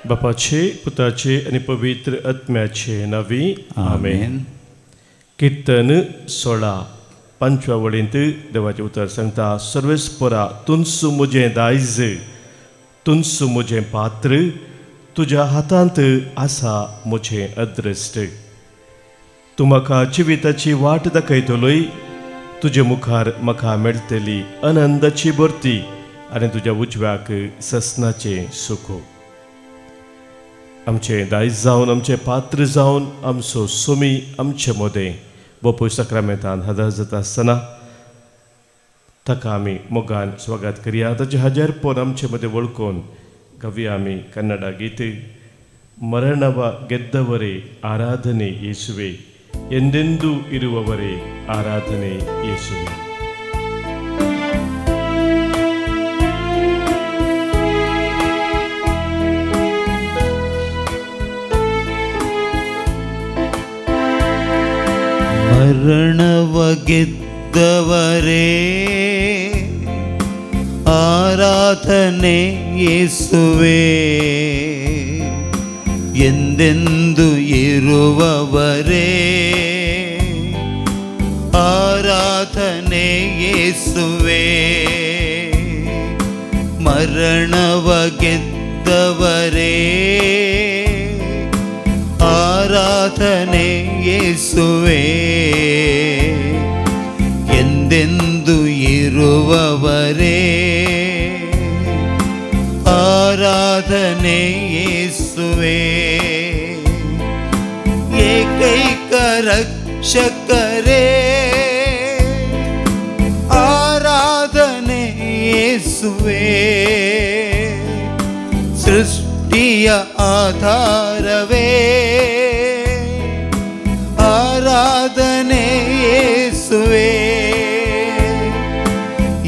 बापाचे पुताचे आनी पवित्र आत्म्याचे नांवी आमेन. कीर्तन 16 पांचव्या वळींत देवाचें उतर सांगता, सर्वेस्परा तुंसू म्हजें दायज, तुंसू म्हजें पात्र, तुज्या हातांत आसा म्हजें अदृश्ट. तूं म्हाका जिविताची वाट दाखयतलोय, तुजे मुखार म्हाका मेळटली आनंदाची भरती आनी तुज्या उजव्याक ससनाचें सुख. आमचें दायज जावन, आमचें पात्र जावन, आमचो सोमी आमचे मदें बपूय साक्रामेंतान हजर जाता आसतना ताका आमी मोगान स्वागत करया. ताचें हजारपण आमचे मदें वळखून गावया आमी कन्नडा गीत. मरणव ಗೆದ್ದವರೇ ಆರಾಧನೆ ಯೇಸುವೆ, ಎಂದೆಂದೂ ಇರುವವರೇ ಆರಾಧನೆ ಯೇಸುವೆ. ಮರಣವ ಗೆದ್ದವರೇ ಆರಾಧನೆ ಯೇಸುವೆ, ಎಂದೆಂದು ಇರುವವರೇ ಆರಾಧನೆ ಯೇಸುವೆ. ಮರಣವ ಗೆದ್ದವರೇ ಆರಾಧನೆ ಯೇಸುವೆ, ಎಂದೆಂದು ಇರುವವರೇ ಆರಾಧನೆ ಯೇಸುವೆ. ಏಕೈಕ ರಕ್ಷಕರೇ ಆರಾಧನೆ ಯೇಸುವೆ, ಸೃಷ್ಟಿಯ ಆಧಾರವೇ ಆರಾಧನೆ ಯೇಸುವೆ.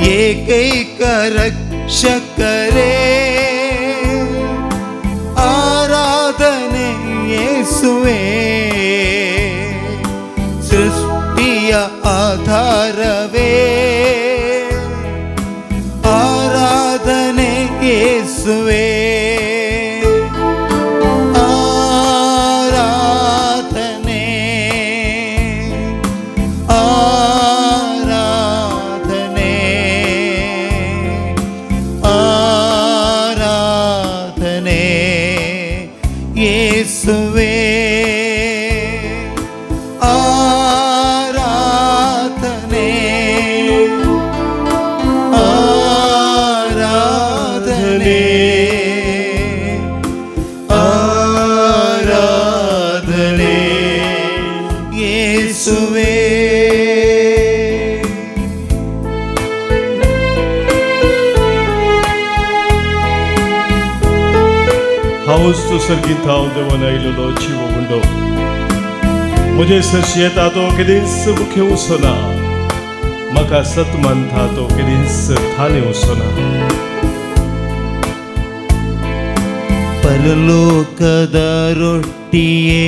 ಏಕೈಕ ರಕ್ಷಕರೇ ಆರಾಧನೆ ಯೇಸುವೆ, ಸೃಷ್ಟಿಯ ಆಧಾರವೇ ಆರಾಧನೆ ಯೇಸುವೆ. ಆರಾಧನೆ ಆರಾಧನೆ ಆರಾಧನೆ ಯೇಸುವೆ. ಆರಾಧನೆ ಆರಾಧನೆ ಆರಾಧನೆ ಯೇಸುವೆ. हांवच तूं सर्गींत हांव देवान आयिल्लो जिवो उंडो, म्हजे सरशी येता तो केदींच मुखे वचना, म्हाका सत मानता तो केदींच थाने वचना. ಪರಲೋಕದ ರೊಟ್ಟಿಯೇ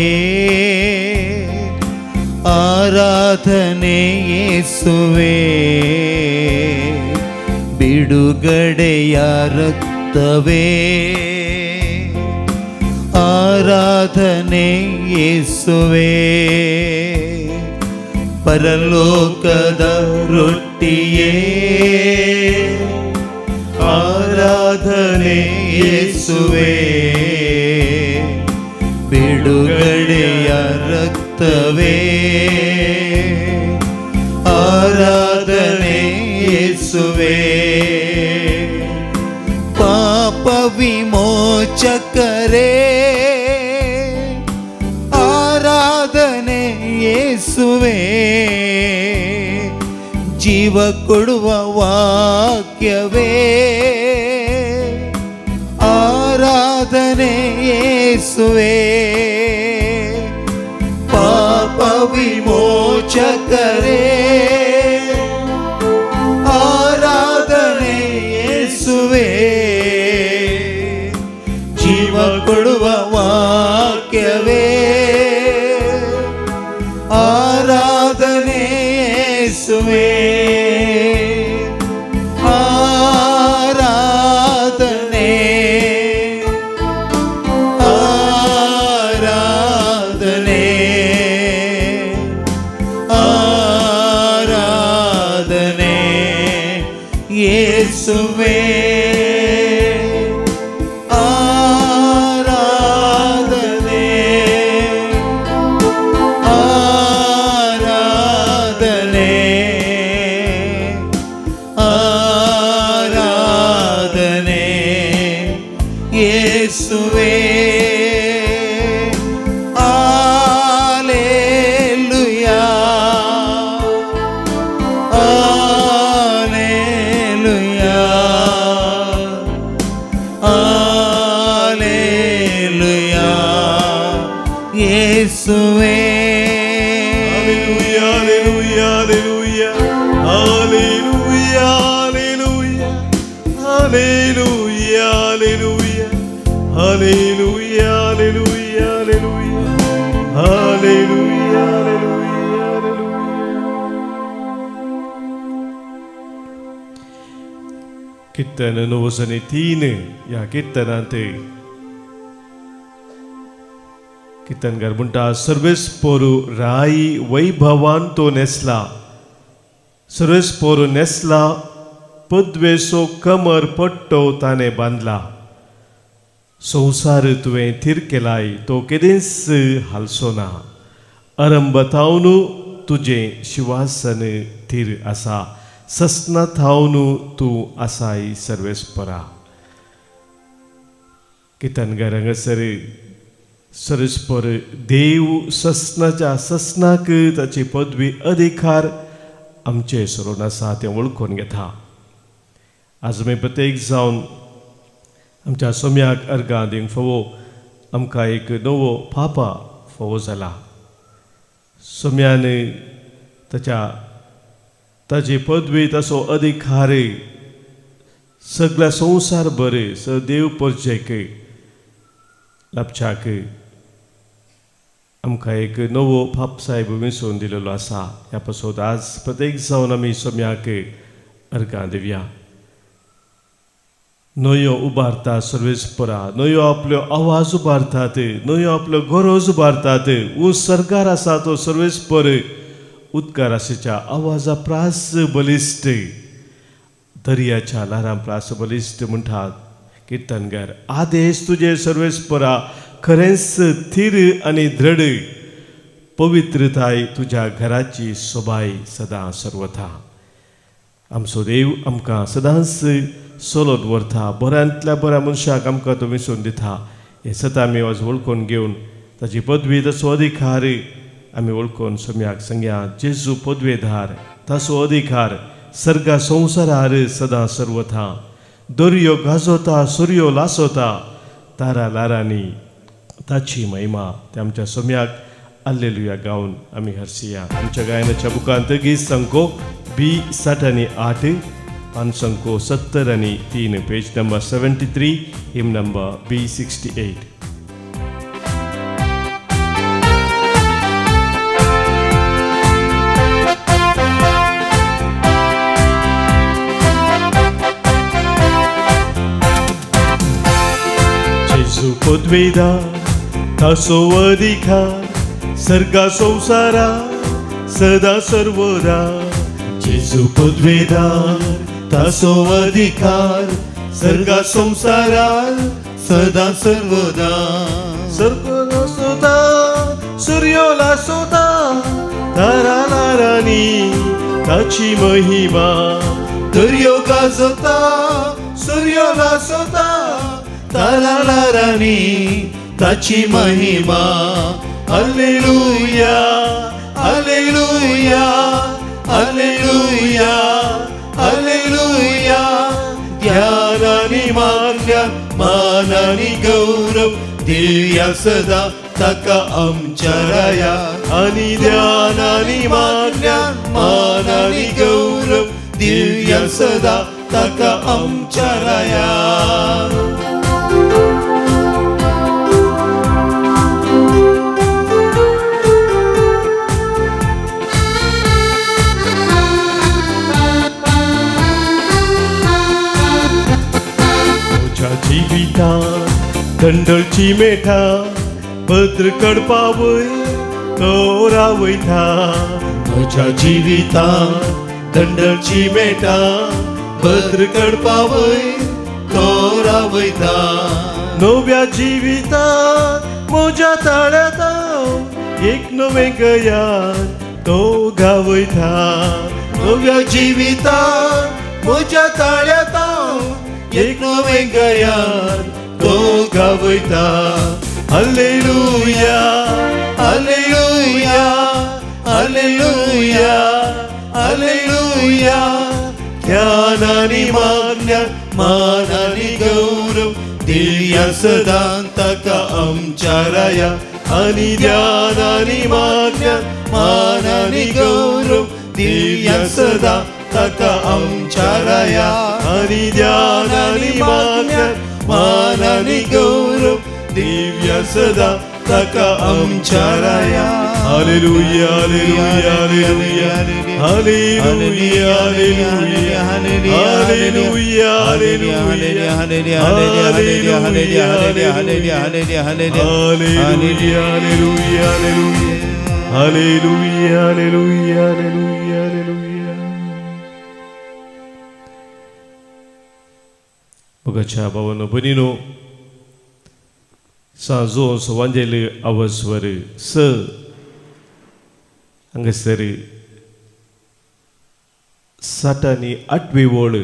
ಆರಾಧನೆ ಯೇಸುವೆ, ಬಿಡುಗಡೆಯ ರಕ್ತವೇ ಆರಾಧನೆ ಯೇಸುವೆ. ಪರಲೋಕದ ರೊಟ್ಟಿಯೇ ಆರಾಧನೆ ಯೇಸುವೆ, ಬಿಡುಗಡೆಯ ರಕ್ತವೇ ಆರಾಧನೆ ಯೇಸುವೆ. ಪಾಪ ವಿಮೋಚಕರೇ ಆರಾಧನೆ ಯೇಸುವೆ, ಜೀವ ಕೊಡುವ ವಾಕ್ಯವೇ ಆರಾಧನೆ ಯೇಸುವೆ. ಪಾಪ ವಿಮೋಚಕರೇ ಆರಾಧನೆ ಯೇಸುವೆ, ಜೀವ ಕೊಡುವ ವಾಕ್ಯವೇ ಆರಾಧನೆ ಯೇಸುವೆ. ಆರಾಧನೆ येसुवे आराधने आराधने आराधने येसुवे हालेलुया हालेलुया हालेलुया येसुवे hallelujah hallelujah hallelujah hallelujah hallelujah hallelujah hallelujah hallelujah hallelujah hallelujah कीर्तन 903 ह्या कीर्तनांत कीर्तनकार म्हणटा सर्वेस पोरू राई वैभवान तो नेसला सर्वेस पोरू नेसला पदवेसो कमर पट्टो ताणें बांदला संवसार तुवें थीर केलाय तो केदेंच हालसो ना अरंबतावनू तुजें शिवासन थीर आसा ससना थावनू तूं आसाय सर्वेस्परा. कीर्तनकार हांगासर सर्वेस्पर देव ससनाच्या ससनाक ताची पदवी अधिकार आमचे सरून आसा तें वळखून घेता. आज आमी प्रत्येक जावन आमच्या सोम्याक अर्गां दिवंक फावो आमकां एक नवो पापा फावो जाला. सोम्यान ताच्या ताजी पदवी ताचो अधिकार सगळ्या संवसार बरे स देव परजेक लाभच्याक आमकां एक नवो पाप साहेब विसोवन दिलेलो आसा. ह्या पासत आज प्रत्येक जावन आमी सोम्याक अर्गां दिवया. न्हंयो उबारता सर्वेस्परा न्हंयो आपल्यो आवाज उबारतात न्हंयो आपल्यो गरज उबारतात. ऊंच सरकार आसा तो सर्वेस्पर उदकार आशेच्या आवाजा प्रास बलिश्ट दर्याच्या ल्हारां प्रास बलिश्ट म्हणटात कीर्तनकार. आदेश तुजे सर्वेस्परा खरेंच थीर आनी दृढ पवित्रताय तुज्या घराची सोबाय सदां सर्वथा. आमचो देव आमकां सदांच सोलोत व्हरता बऱ्यांतल्या बऱ्या मनशाक आमकां तो विसरून दिता. हें सदां आमी आज वळखून घेवन ताची पदवी ताचो अधिकार आमी वळखून सोम्याक सांगया. जेजू पदवेधार ताचो अधिकार सर्गा संवसारार सदां सर्वथा. दर्यो गाजोता सुर्यो लासोता तारा लारांनी ताची महिमा. ते आमच्या सोम्याक आल्लेलुया गावन आमी हरसिया. आमच्या गायनाच्या बुकांत गीत संको बी 68 पांचसंको 73 पेज नंबर 73 हिम नंबर बी 68. जेजू पदवेदार ताचो अधिकार सर्गा संवसारा सदा सर्वदा. जेजू पदवेदार ताचो अधिकार सर्गा संवसारार सदा सर्वदा. सर्ग लासोता सूर्यो लासोता तारा लारांनी ताची महिमा. दर्यो गाजोता सूर्यो लासोता तारा लारांनी ताची महिमा. Hallelujah hallelujah hallelujah hallelujah. ध्यानानी मान्य मानानी गौरव दिव्या सदा ताका आमच्या राया. आनी ध्यानानी मान्य मानानी गौरव दिव्या सदा ताका आमच्या राया. जिविता दंडळची मेठा भद्र कडपावय तो रावयता. म्हज्या जिविता दंडळची मेठा भद्र कडपावय तो रावयता. नव्या जिवितांत म्हज्या ताळ्यांत हांव एक नवें गयान तो गावयता. नव्या जिवितांत म्हज्या ताळ्यांत हांव एक नवें गयान तो गावयता. Hallelujah hallelujah hallelujah hallelujah. ध्यान आनी मागण्या मान आनी गौरव दिवया सदां ताका आमच्या राया. आनी ध्यान आनी मागण्या मान आनी गौरव दिवया सदां ताका आमच्या राया. आनी ध्यान आनी मागण्या मान आनी गौरव दिवया सदां ताका आमच्या राया. Hallelujah hallelujah hallelujah hallelujah hallelujah hallelujah hallelujah hallelujah hallelujah hallelujah hallelujah hallelujah. मोगाच्या भावानो भयणीनो, सांजो वांजेल आवस्वर स हांगासर 60 आनी 8वी वळ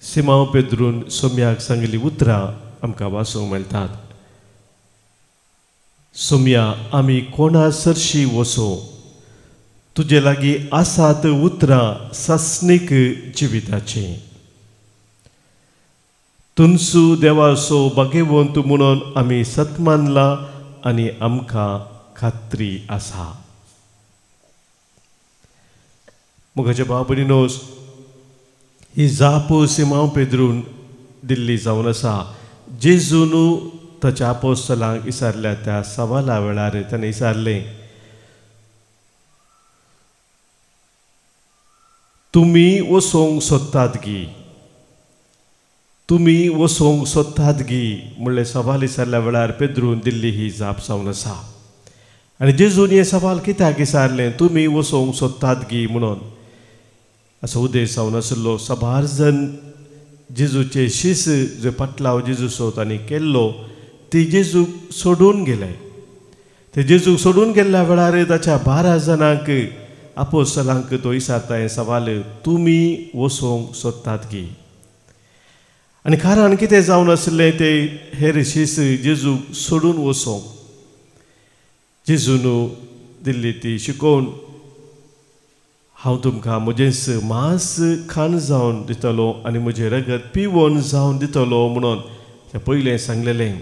सिमांव पेद्रून सोम्याक सांगिल्ली उतरां आमकां वाचूंक मेळटात. सोम्या आमी कोणा सरशी वसो, तुजे लागीं आसात उतरां सासणीक जिविताचीं. तुमसू देवाचो भाग्यवंत म्हणून आमी सत मानला आनी आमकां खात्री आसा. मोगाचे भाव भयणीनो, ही जाप सिमांव पेद्रून दिल्ली जावन आसा. जेजून ताच्या आपोस्तलांक विचारल्या त्या सवाला वेळार ताणें विचारलें, तुमी वचोंक सोदतात गी, तुमी वचोंक सोदतात गी म्हणलें सवाल विचारल्या वेळार पेद्रून दिल्ली ही जाप जावन आसा. आनी जेजून हें सवाल कित्याक विचारलें, तुमी वचोंक सोदतात गी म्हणून, असो उद्देश जावन आशिल्लो. साबार जण जेजूचे शीस जो पाटलाव जेजूचो तांणी केल्लो ती जेजूक सोडून गेले. ते जेजूक सोडून गेल्ल्या वेळार ताच्या 12 जाणांक आपोस्तलांक तो विचारता हें सवाल, तुमी वचोंक सोदतात गी. आनी कारण कितें जावन आशिल्लें ते हेर शीस जेजूक सोडून वचोंक. जेजून दिल्ली ती शिकोवन, हांव तुमकां म्हजेंच मांस खाण जावन दितलो आनी म्हजें रगत पिवन जावन दितलो म्हणून तें पयलें सांगलेलें.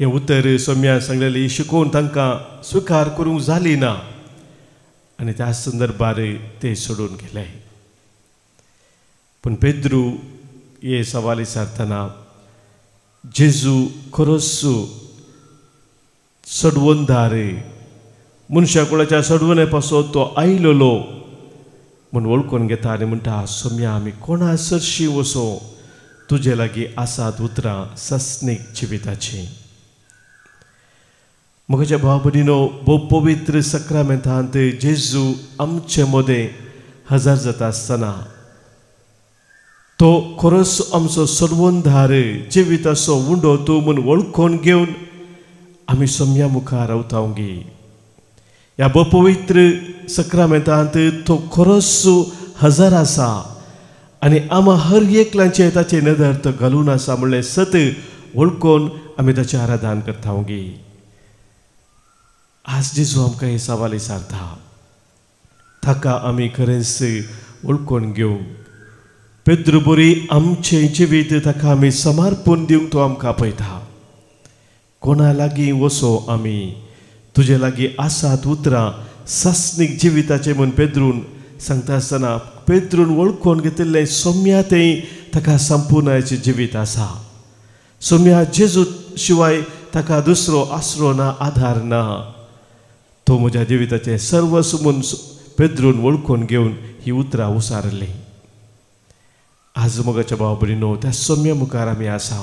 हें उतर सोम्यान सांगलेलें शिकोवन तांकां स्विकार करूंक जाली ना आनी त्या संदर्भार ते सोडून गेले. पूण पेद्रू हे सवाल विचारतना जेजू खरोच सडवणदार, मनशा कुळाच्या सडवणे पासत तो आयलेलो म्हूण वळखून घेता आनी म्हणटा, सोम्या आमी कोणा सरशी वसो, तुजे लागीं आसात उतरां सासणीक जिविताचीं. म्हज्या भाव भयणीनो, भोव पवित्र सक्रामेंतांत जेजू आमचे मदें हजर जाता आसतना तो खरोच आमचो सर्वंधार जिविताचो उंडो तूं म्हूण वळखून घेवन आमी सोम्या मुखार रावता गी. ह्या भोव पवित्र सक्रामेंतांत तो खरोच हजर आसा आनी आमा हर एकल्याचे ताचे नदर तो घालून आसा म्हणलें सत वळखून आमी ताचें आराधन करता गी. आज जेजू आमकां हे सवाल विचारता, ताका आमी खरेंच वळखून घेवंक पेद्रू बरी आमचें जिवीत ताका आमी समर्पण दिवंक तो आमकां पळयता. कोणा लागीं वसो आमी, तुजे लागीं आसात उतरां सासणीक जिविताचें म्हूण पेद्रून सांगता आसतना पेद्रून वळखून घेतिल्लें सोम्या तें ताका संपुर्णाचें जिवीत आसा. सोम्या जेजू शिवाय ताका दुसरो आसरो ना, आधार ना. तो म्हज्या जिविताचें सर्वस्व म्हूण पेद्रून वळखून घेवन ही उतरां उसारलीं. आज मोगाच्या भाव भयणीनो, त्या सोम्या मुखार आमी आसा.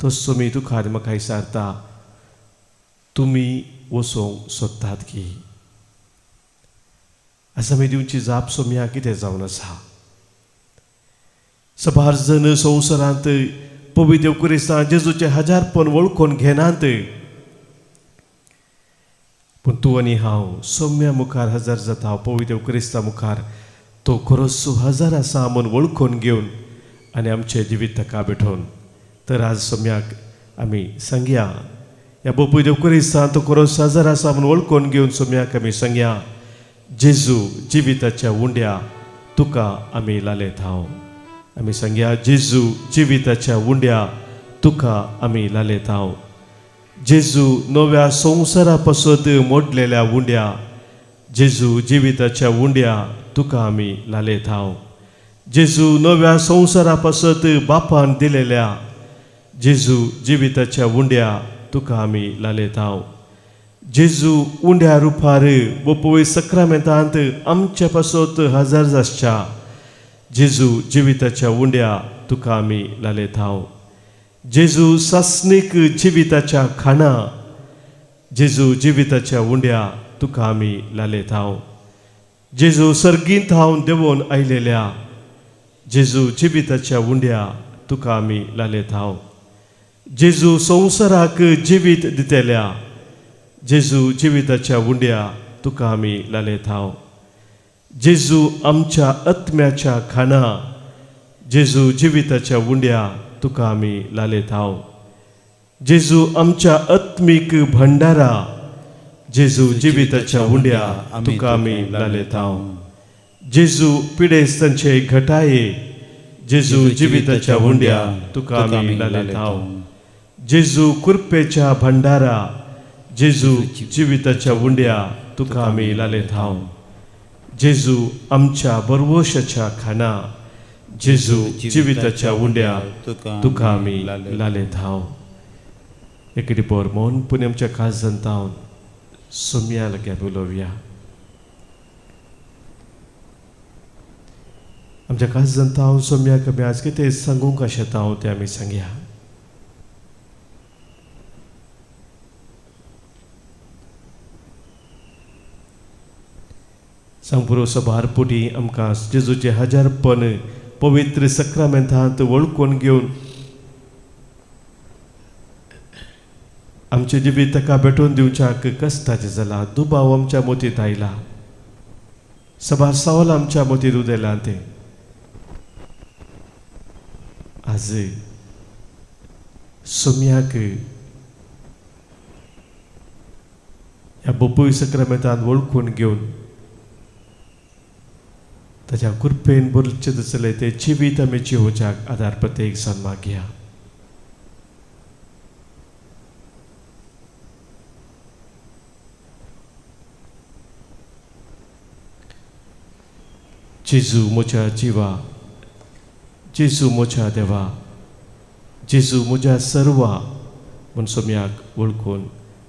तो सोमी तुका आनी म्हाका विचारता, तुमी वचोंक सोदतात की? आज आमी दिवची जाप सोम्या कितें जावन आसा. सबार जन संवसारांत पवित्र क्रिस्तांव जेजूचें हजारपण वळखून घेनात, पूण तूं आनी हांव सोम्या मुखार हजर जाता. पवित्र क्रिस्ता मुखार तो खरोच हजार आसा म्हूण वळखून घेवन आनी आमचें जिवीत ताका भेटोवन तर आज सोम्याक आमी सांगया, ह्या पवित्र क्रिस्तान तो खरोच हजार आसा म्हूण वळखून घेवन सोम्याक आमी सांगया, जेजू जिविताच्या उंड्या तुका आमी लालेत हांव. आमी सांगया, जेजू जिविताच्या उंड्या तुका आमी लालेत हांव. जेजू नव्या संवसारा पासत मोडलेल्या उंड्या, जेजू जिविताच्या उंड्या तुका आमी लालेत हांव. जेजू नव्या संवसारा पासत बापान दिलेल्या, जेजू जिविताच्या उंड्या तुका आमी लालेत हांव. जेजू उंड्या रुपार बोपय सक्रामेंतांत आमच्या पासत हजार आसच्या, जेजू जिविताच्या उंड्या तुका आमी लालेत हांव. जेजू सासणीक जिविताच्या खाणा, जेजू जिविताच्या उंड्या तुका आमी लालेत हांव. जेजू सर्गींत हांव देंवोन आयलेल्या, जेजू जिविताच्या उंड्या तुका आमी लालेत हांव. जेजू संवसाराक जिवीत दितेल्या, जेजू जिविताच्या उंड्या तुका आमी लालेत हांव. जेजू आमच्या आत्म्याच्या खाणा, जेजू जिविताच्या उंड्या तुका आमी लालेत हांव. जेजू आमच्या आत्मीक भंडारा, जेजू जिविताच्या उंड्या तुका आमी लालेत हांव. जेजू पिडेस्तांचे घटाये, जेजू जिविताच्या उंड्या तुका आमी लालेत हांव. जेजू कृपेच्या भंडारा, जेजू जिविताच्या उंड्या तुका आमी लालेत हांव. जेजू आमच्या बरवशाच्या खाणा, जेजू जिविताच्या उंड्या तुका आमी लालेत हांव. एकेडी बोर मौन पुणे आमच्या खास जनतावन सोम्या लागीं उलोवया. आमच्या खास जनतावन सोम्याक आमी आज कितें सांगूंक आशेता तें आमी सांगया. सांगपुरो सभार पुटी आमकां जेजूचें हजारपण पवित्र सक्रामेंतांत वळखून घेवन आमचें जिवीत ताका भेटोवन दिवच्याक कश्टाचें जालां. दुबाव आमच्या मतींत आयला, सभार सवाल आमच्या मतींत उदयलां. तें आज सोम्याक ह्या बोपूय सक्रामेंतांत वळखून घेवन ताच्या कृपेन बोलचें तसलें तें जिवीत आमी जिवोवच्याक आदार प्रत्येक जाण मागया. जेजू म्हज्या जिवा, जेजू म्हज्या देवा, जेजू म्हज्या सर्वा म्हूण सोम्याक वळखून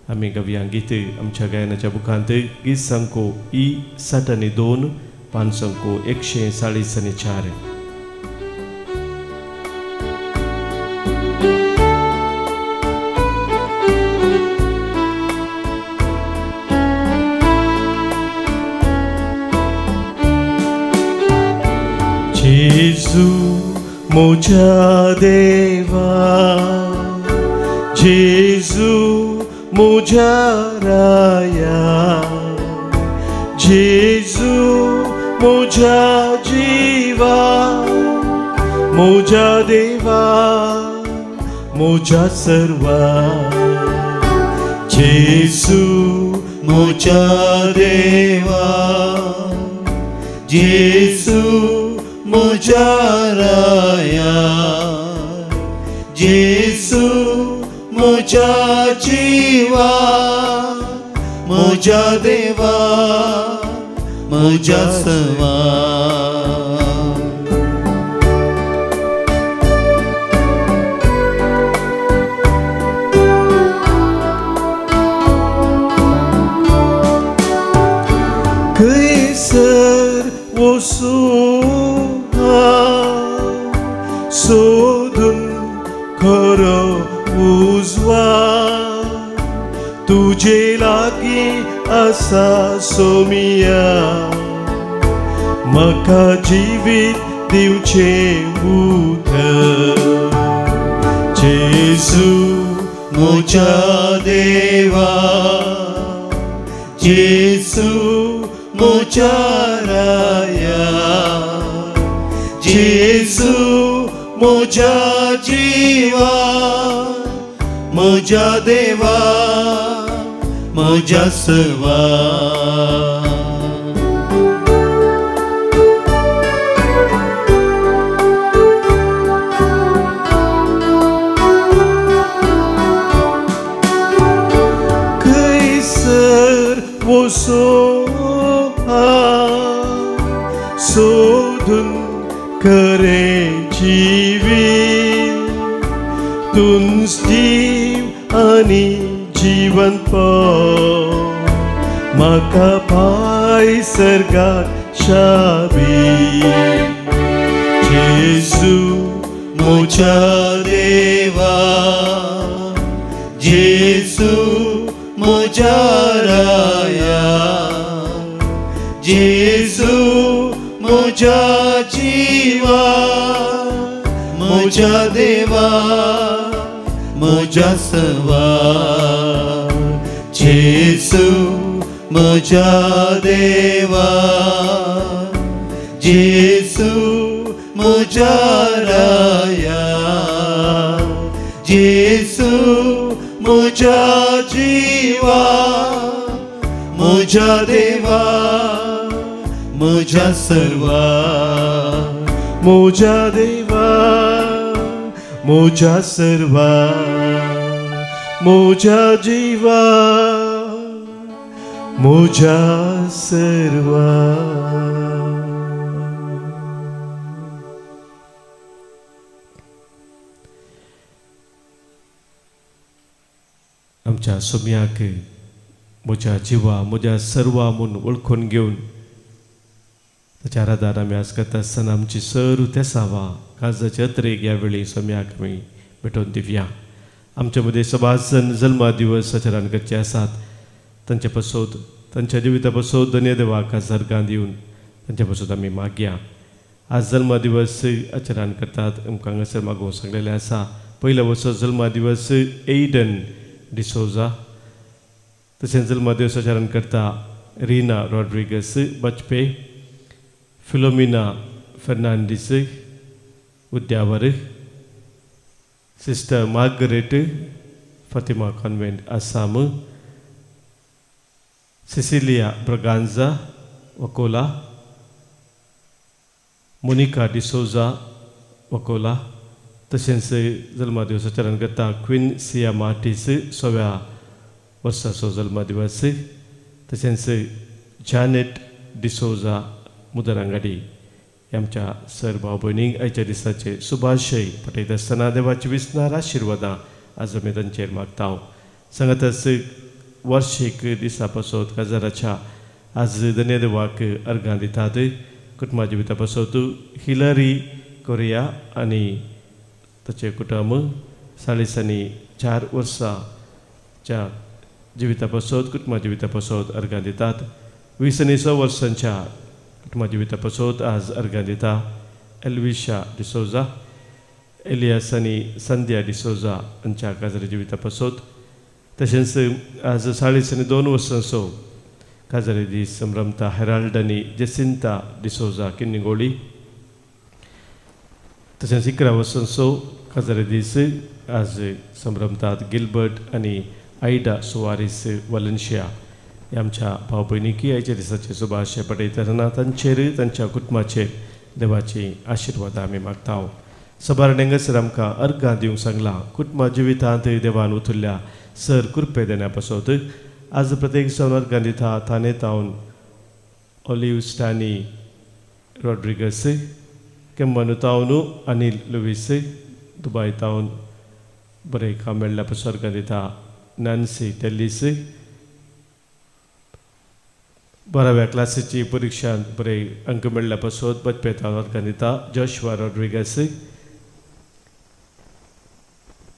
आमी गावया गीत आमच्या गायनाच्या बुकांत. गीत सांको ई 60 आनी 2, 5 अंको 140 आनी 4. जेजू म्हज्या देवा, जेजू म्हज्या राया, जेजू म्हज्या जिवा, म्हज्या देवा, म्हज्या सर्वा. जेजू म्हज्या देवा, जेजू म्हज्या राया, जेजू म्हज्या जिवा, म्हज्या देवा, म्हज्या सर्वा. खंयसर वचूं हांव सोदून खरो उजवाड, तुजे लागीं आसा सोमिया, म्हाका जिवीत दिवचें उदक जेजू म्हज्या देवा जेजू म्हज्या राया जेजू म्हज्या जिवा म्हज्या देवा म्हज्या सर्वा खंयसर वसो सोदून खरें जिवीत तूंच जीव आनी जिवनपण म्हाका पाय सर्गाक शाबी जेजू म्हज्या देवा जेजू म्हज्या राया जेजू म्हज्या जिवा म्हज्या देवा म्हज्या सर्वा जेजू म्हज्या देवा जेजू म्हज्या राया जेजू म्हज्या जिवा म्हज्या देवा म्हज्या सर्वा म्हज्या देवा म्हज्या सर्वा म्हज्या जिवा म्हज्या सर्वा. आमच्या सोम्याक म्हज्या जिवा म्हज्या सर्वा म्हूण वळखून घेवन ताच्या आराधार आमी आज करता आसतना आमची सर्व तेसावा काळजाचे अत्रेक ह्या वेळी सोम्याक आमी भेटोवन दिवया. आमच्या मदें सभाजन जल्मा दिवस आचरण करचे आसात तांचे पासत तांच्या जिविता पासत धन्य देवाक सर्गां दिवन तांचे पासत आमी मागया. आज जल्मा दिवस आचरण करतात आमकां हांगासर मागोवंक सांगलेलें आसा. पयल्या वर्सा जल्मा दिवस एडन डिसोजा, तशेंच जल्मा दिवस आचरण करता Rina Rodrigues Bajpe, Philomena Fernandes Udyavar, sister Margaret Fatima convent Assam, Cecilia Braganza Vakola, Monica D'Souza Vakola, तशेंच जल्मा दिवस आचरण करता क्वीन सिया मार्टीस 100व्या वर्साचो जल्मा दिवस, तशेंच जॅनेट डिसोजा मुदरांगाडी. आमच्या सर भाव भयणींक आयच्या दिसाचे शुभाशय पठयता आसतना देवाची विसनार आशिर्वादां आज आमी तांचेर मागता. सांगातच वार्षीक दिसा पासत काजाराच्या आज धन्य देवाक अर्घां दितात. कुटुंबा जिविता पासत हिलरी कोरिया आनी ताचें कुटुंब 44 वर्सांच्या जिविता पासत कुटुंबा जिविता पासत अर्घां दितात. 20 वर्सांच्या कुटुंबा जिविता पासत आज अर्घां दिता एल्विशा डिसोजा, एलियास आनी संध्या डिसोजा हांच्या काजारी जिविता पासत. तशेंच आज 42 वर्सांचो काजारी दीस संभ्रमता हेराल्ड आनी जेसिंता डिसोजा किन्निगोळी. तशेंच 11 वर्सांचो काजारी दीस आज संभ्रमतात गिलबर्ट आनी आयडा सुवारीस वलन्शिया. आमच्या भाव भयणीकी आयच्या दिसाचे शुभाशय पठयतना तांचेर तांच्या कुटुंबाचेर देवाची आशिर्वाद आमी मागता. सबार डेंगसर आमकां अर्घां दिवंक सांगलां कुटुंबा जिवितांत देवान उथुल्ल्या सर कृपे देण्या पासत आज प्रत्येक जावन अर्घां दिता थाने तावन ऑलिव स्टॅनी रॉड्रिगस, केम्बानू तावन अनील लुवीस, दुबाय तावन बरें काम मेळ्ळ्या पासत अर्घां दिता नॅन्सी टेलीस, 12व्या क्लासीची परिक्षांत बरे अंक मेळ्ळ्या पासत बचपे तावन अर्घां दिता जोशुआ रॉड्रिगस,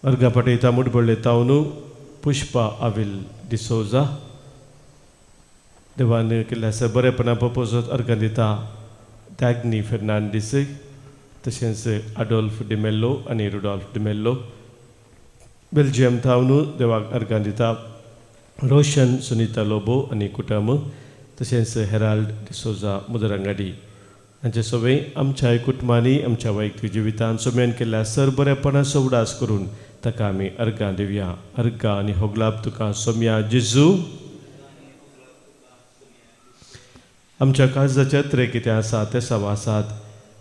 अर्घां पठयता मुडबळ्ळे तावन पुष्पा आविल डिसोजा. देवान केल्ल्या आसा बरेपणा पपोजत अर्घां दिता त्याग्नी फेर्नांडीस तशेंच आडोल्फ डिमेल्लो आनी रुडोल्फ डिमेल्लो बेल्जियम थावन देवाक अर्गां दिता रोशन सुनीता लोबो आनी कुटुंब तशेंच हेराल्ड डिसोजा मुदरंगाडी हांचे सगळे आमच्या कुटुंबांनी आमच्या वैयक्तीक जिवितांत सोम्यान केल्ल्या सर बरेपणाचो उडास करून ताका आमी अर्गां दिवया. अर्गां आनी होगलाप तुका सोम्या जेजू. आमच्या काळजाचे त्रे कितें आसा ते सवा आसात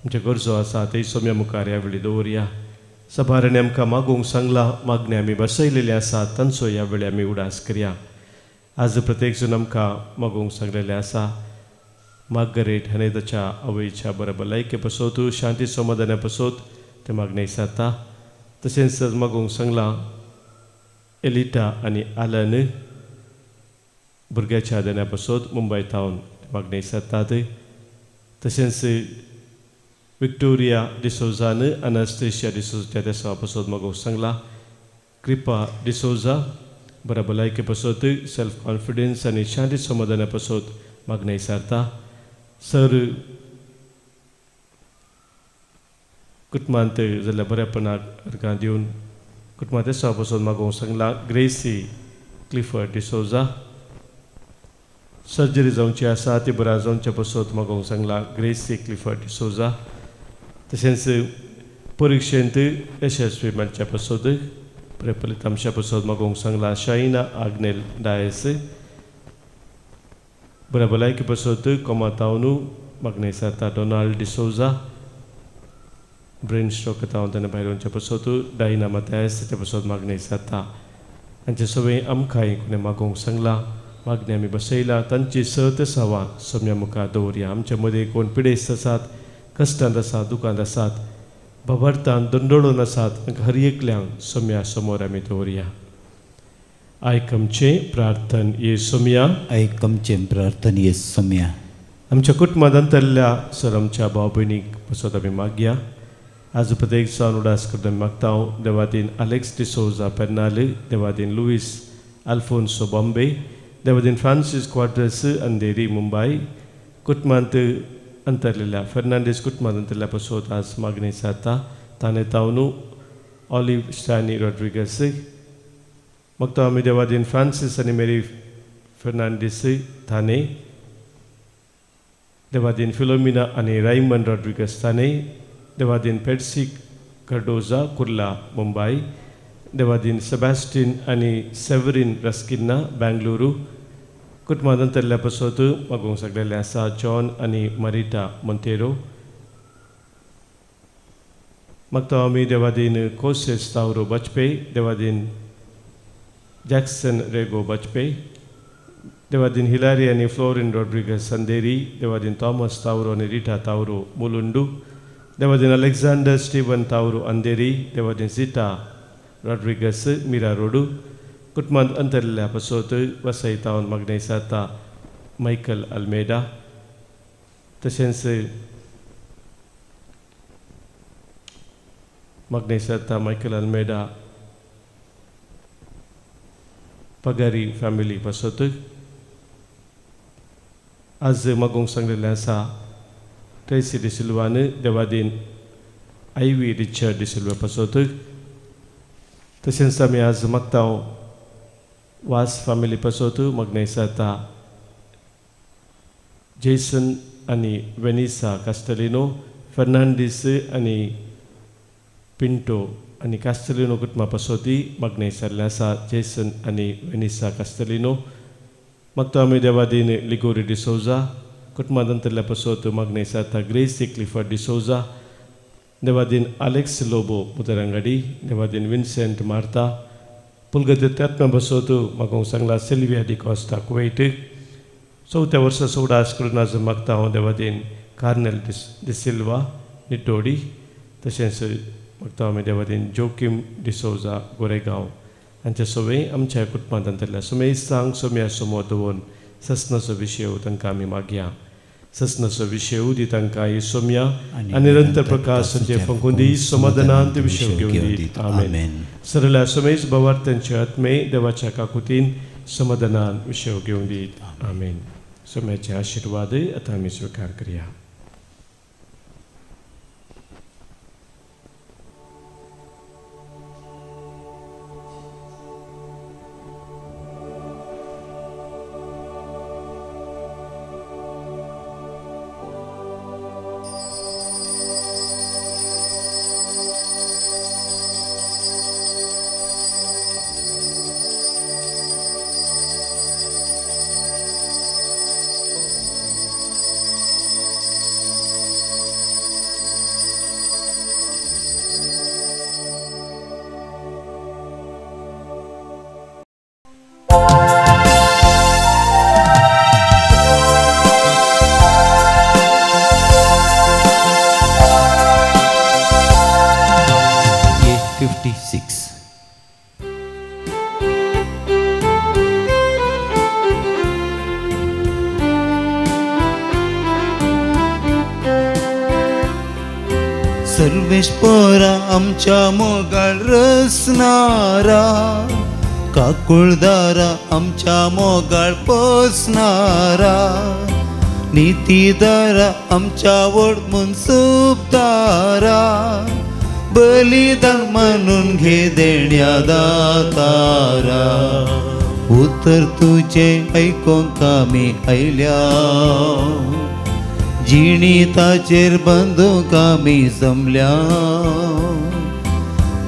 आमचे गरजो आसा ते सोम्या मुखार ह्या वेळी दवरया. सभारांनी आमकां मागूंक सांगलां मागणें आमी बसयलेलें आसा तांचो ह्या वेळी आमी उडास करया. आज प्रत्येक जण आमकां मागूंक सांगलेलें आसा. मार्गरेट हाणें ताच्या आवयच्या बऱ्या भलायके पसोत शांती समाधाना पसोत तें मागणें सारता. तशेंच मागूंक सांगलां एलिटा आनी आलन भुरग्याच्या देण्या पसोत मुंबय थावन मागणें सारतात. तशेंच विक्टोरिया डिसोजान अनास्तेशिया डिसोजा त्या पसोत मागूंक सांगलां. कृपा डिसोजा बऱ्या भलायके पसोत सेल्फ कॉन्फिडन्स आनी शांती समाधाना पसोत मागणें सारता. सर कुटुंबांत जाल्ल्या बऱ्यापणाक अर्गां दिवन कुटुंबांत देसा पसून मागोवंक सांगलां ग्रेसी क्लिफर्ड डिसोजा सर्जरी जावची आसा ती बऱ्या जावचे पसोत मागोवंक सांगलां ग्रेसी क्लिफर्ड डिसोजा. तशेंच परिक्षेंत यशस्वी मेळच्या पसोत बऱ्या फलितांशा पसोत मागोवंक सांगलां शायना आग्नेल डायस बऱ्या भलायके पसोत कोमातावनू मागणें सारता डोनाल्ड डिसोजा ब्रेन स्ट्रोक तावन ताणें भायर वचचे पसोत डायना मात्यास ताचे पसोत मागणें सारता. हांचे सगळें आमकांय कोणें मागोवंक सांगलां मागणें आमी बसयलां तांची सत सवा सोम्या मुखार दवरया. आमचे मदीं कोण पिडेस्त आसात कश्टांत आसात दुकांत आसात बाबार्थान दंडोळून आसात तांकां हर एकल्यांक सोम्या समोर आमी दवरया. आयक आमचें प्रार्थन ये सोम्या. आयक आमचें प्रार्थन ये सोम्या. आमच्या कुटुंबांत अंतरल्या सर आमच्या भाव भयणीक पसत आमी मागया. आज प्रत्येक जावन उडास करता आमी मागता. देवादीन आलेक्स डिसोजा पेर्नाल देवादीन लुईस आल्फोन्सो बॉम्बे देवादीन फ्रांसीस क्वाड्रस अंधेरी मुंबय कुटुंबांत अंतरलेल्या फेर्नांडीस कुटुंबांत अंतरल्या पसत आज मागणी सारता. ताणें तावनू ऑलिव स्टॅनी रॉड्रिगस मागता आमी देवादीन फ्रांसीस आनी मेरी फेर्नांडीस थाने देवादीन फिलोमिना आनी रायमन रॉड्रिगस थाने देवादीन पेडसी कार्डोजा कुर्ला मुंबय देवादीन सेबास्टीन आनी सेवरीन रस्किन्ना बेंगलुरू कुटुंबांत अंतरल्या पसत मागूंक सगळेले आसा जॉन आनी मरिटा मोंतेरो. मागता आमी देवादीन कोसेस तावरो बजपे देवादीन जॅक्सन रेगो बजपे देवादीन हिलारी आनी फ्लोरिन रॉड्रिगस अंधेरी देवादीन थॉमस तावरो आनी रिटा तावरो मुलुंडू देवादीन अलेक्झांडर स्टीवन तावरो अंधेरी देवादीन झिटा रॉड्रिगस मिरा रोडू कुटुंबांत अंतरल्या पसोत वसई तावन मागणें सारता मायकल अल्मेडा. तशेंच मागणें सारता मायकल अल्मेडा पगारी फॅमिली पसोत. आज मागूंक सांगलेलें आसा ट्रेसी डिसिल्वान देवादीन आयवी रिचर्ड डिसिल्वा पसोत. तशेंच आमी आज मागता वास फॅमिली पसोत मागणें सारता जेसन आनी वेनिसा कास्टलिनो फेर्नांडीस आनी पिंटो आनी कास्टलिनो कुटुंबा पसोती मागणें सारलें आसा जेसन आनी वेनिसा कास्टलिनो. मागता आमी देवादीन लिगोरी डिसोजा कुटुंबांत अंतरल्या पसोत मागणें सारता ग्रेसी क्लिफर्ड डिसोजा देवादीन आलेक्स लोबो मुदरंगाडी देवादीन विन्सेंट मार्ता पुलगती आत्म्या बसोत मागूंक सांगला सिल्विया डिकॉस्टा कुवैट. चवथ्या वर्सा उडास करून आज मागता हांव देवादीन कार्नेल डिसिल्वा निटोडी तशेंच मागता आमी देवादीन जोकीम डिसोजा गोरेगांव हांचे सगळे आमच्या कुटुंबांत अंतरल्या सुमेस्तांक सोम्या समोर दवरून ससनाचो विशय तांकां आमी मागया. ससनाचो विशय दी तांकां ही सोम्या आनी निरंतर प्रकाश तांचे फंकून दी समाधानांत विशय घेवन दी. आमेन. सरल्या सोमेश बाबार तांचे आत्मे देवाच्या काकुतीन समाधानान विशय घेवन दीत. आमेन. सोम्याचे आशिर्वाद आतां आमी स्विकार करया. 56. सर्वेस्परा आमच्या मोगाळ रसनारा, काकुळदारा आमच्या मोगाळ पोसनारा, नितीदारा आमच्या व्हड मुनसुबदारा, बलिदान म्हणून घे देण्या दातारा. उतर तुझे ऐकोंक आमी आयल्या, जिणी ताचेर बांदूंक आमी जमल्या.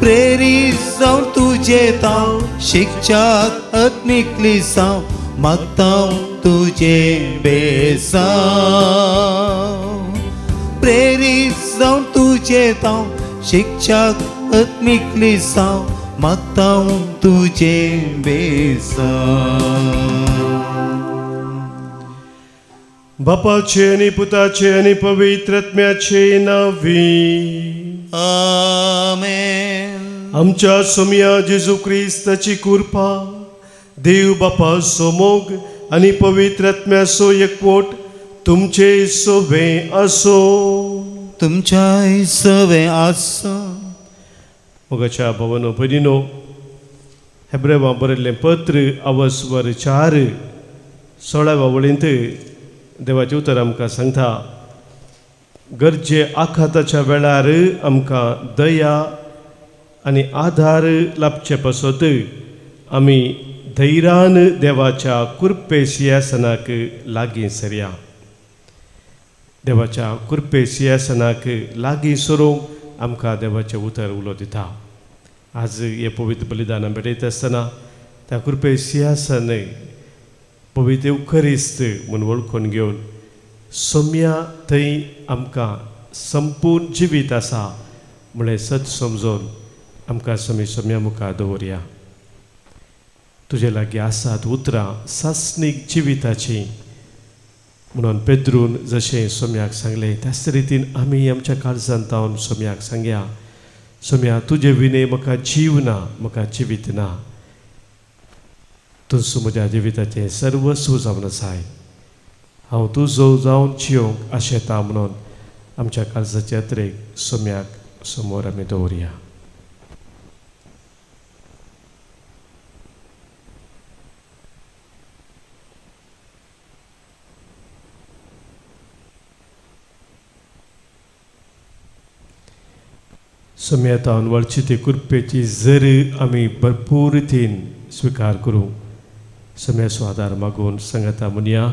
प्रेरीत जावन तुजें तांव शिकच्याक आत्मीक साव मागता तुजें बेसांव. प्रेरीत जावन तुजें तांव शिकच्याक आत्मीक साव मागता तुजें बेसांव. बापाचे आनी पुताचे आनी पवित्र आत्म्याचे नांवी आमेन. आमच्या सोमया जेजू क्रिस्ताची कृपा, देव बापाचो मोग आनी पवित्र आत्म्याचो एकवट तुमचे सोबे आसो. तुमच्याय सवे आसो. मोगाच्या भवनो भयणीनो, हेब्रेवा बरयल्लें पत्र अवस्वर 4:16 वळींत देवाचें उतर आमकां सांगता, गरजे आखाताच्या वेळार आमकां दया आनी आधार लाभचे पासत आमी धैर्यान देवाच्या कृपे सिंहासनाक लागीं सरया. देवाच्या कृपे सिंहासनाक लागीं सरूंक आमकां देवाचें उतर उलो दिता. आज हे पवित्र बलिदान भेटयता आसतना त्या कृपे सिंहासन पवित्र उखरिस्त म्हूण वळखून घेवन सोम्या थंय आमकां संपूर्ण जिवीत आसा म्हळें सत समजून आमकां समी सोम्या मुखार दवरया. तुजे लागीं आसात उतरां सासणीक जिविताचीं म्हणून पेद्रून जशें सोम्याक सांगलें त्याच रितीन आमी आमच्या काळजांत तावन सोम्याक सांगया, सोम्या तुजे विणे म्हाका जीव ना, म्हाका जिवीत ना. तुजो म्हज्या जिविताचें सर्वस्व जावन आसाय. हांव तुजो जावन जियोंक आशेता म्हणून आमच्या काळजाचे यात्रेक सोम्याक समोर आमी दवरया. सोम्या तावन वळची ती कृपेची जर आमी भरपूर रितीन स्विकार करूं. सोम्याचो आदार मागून सांगता म्हणया,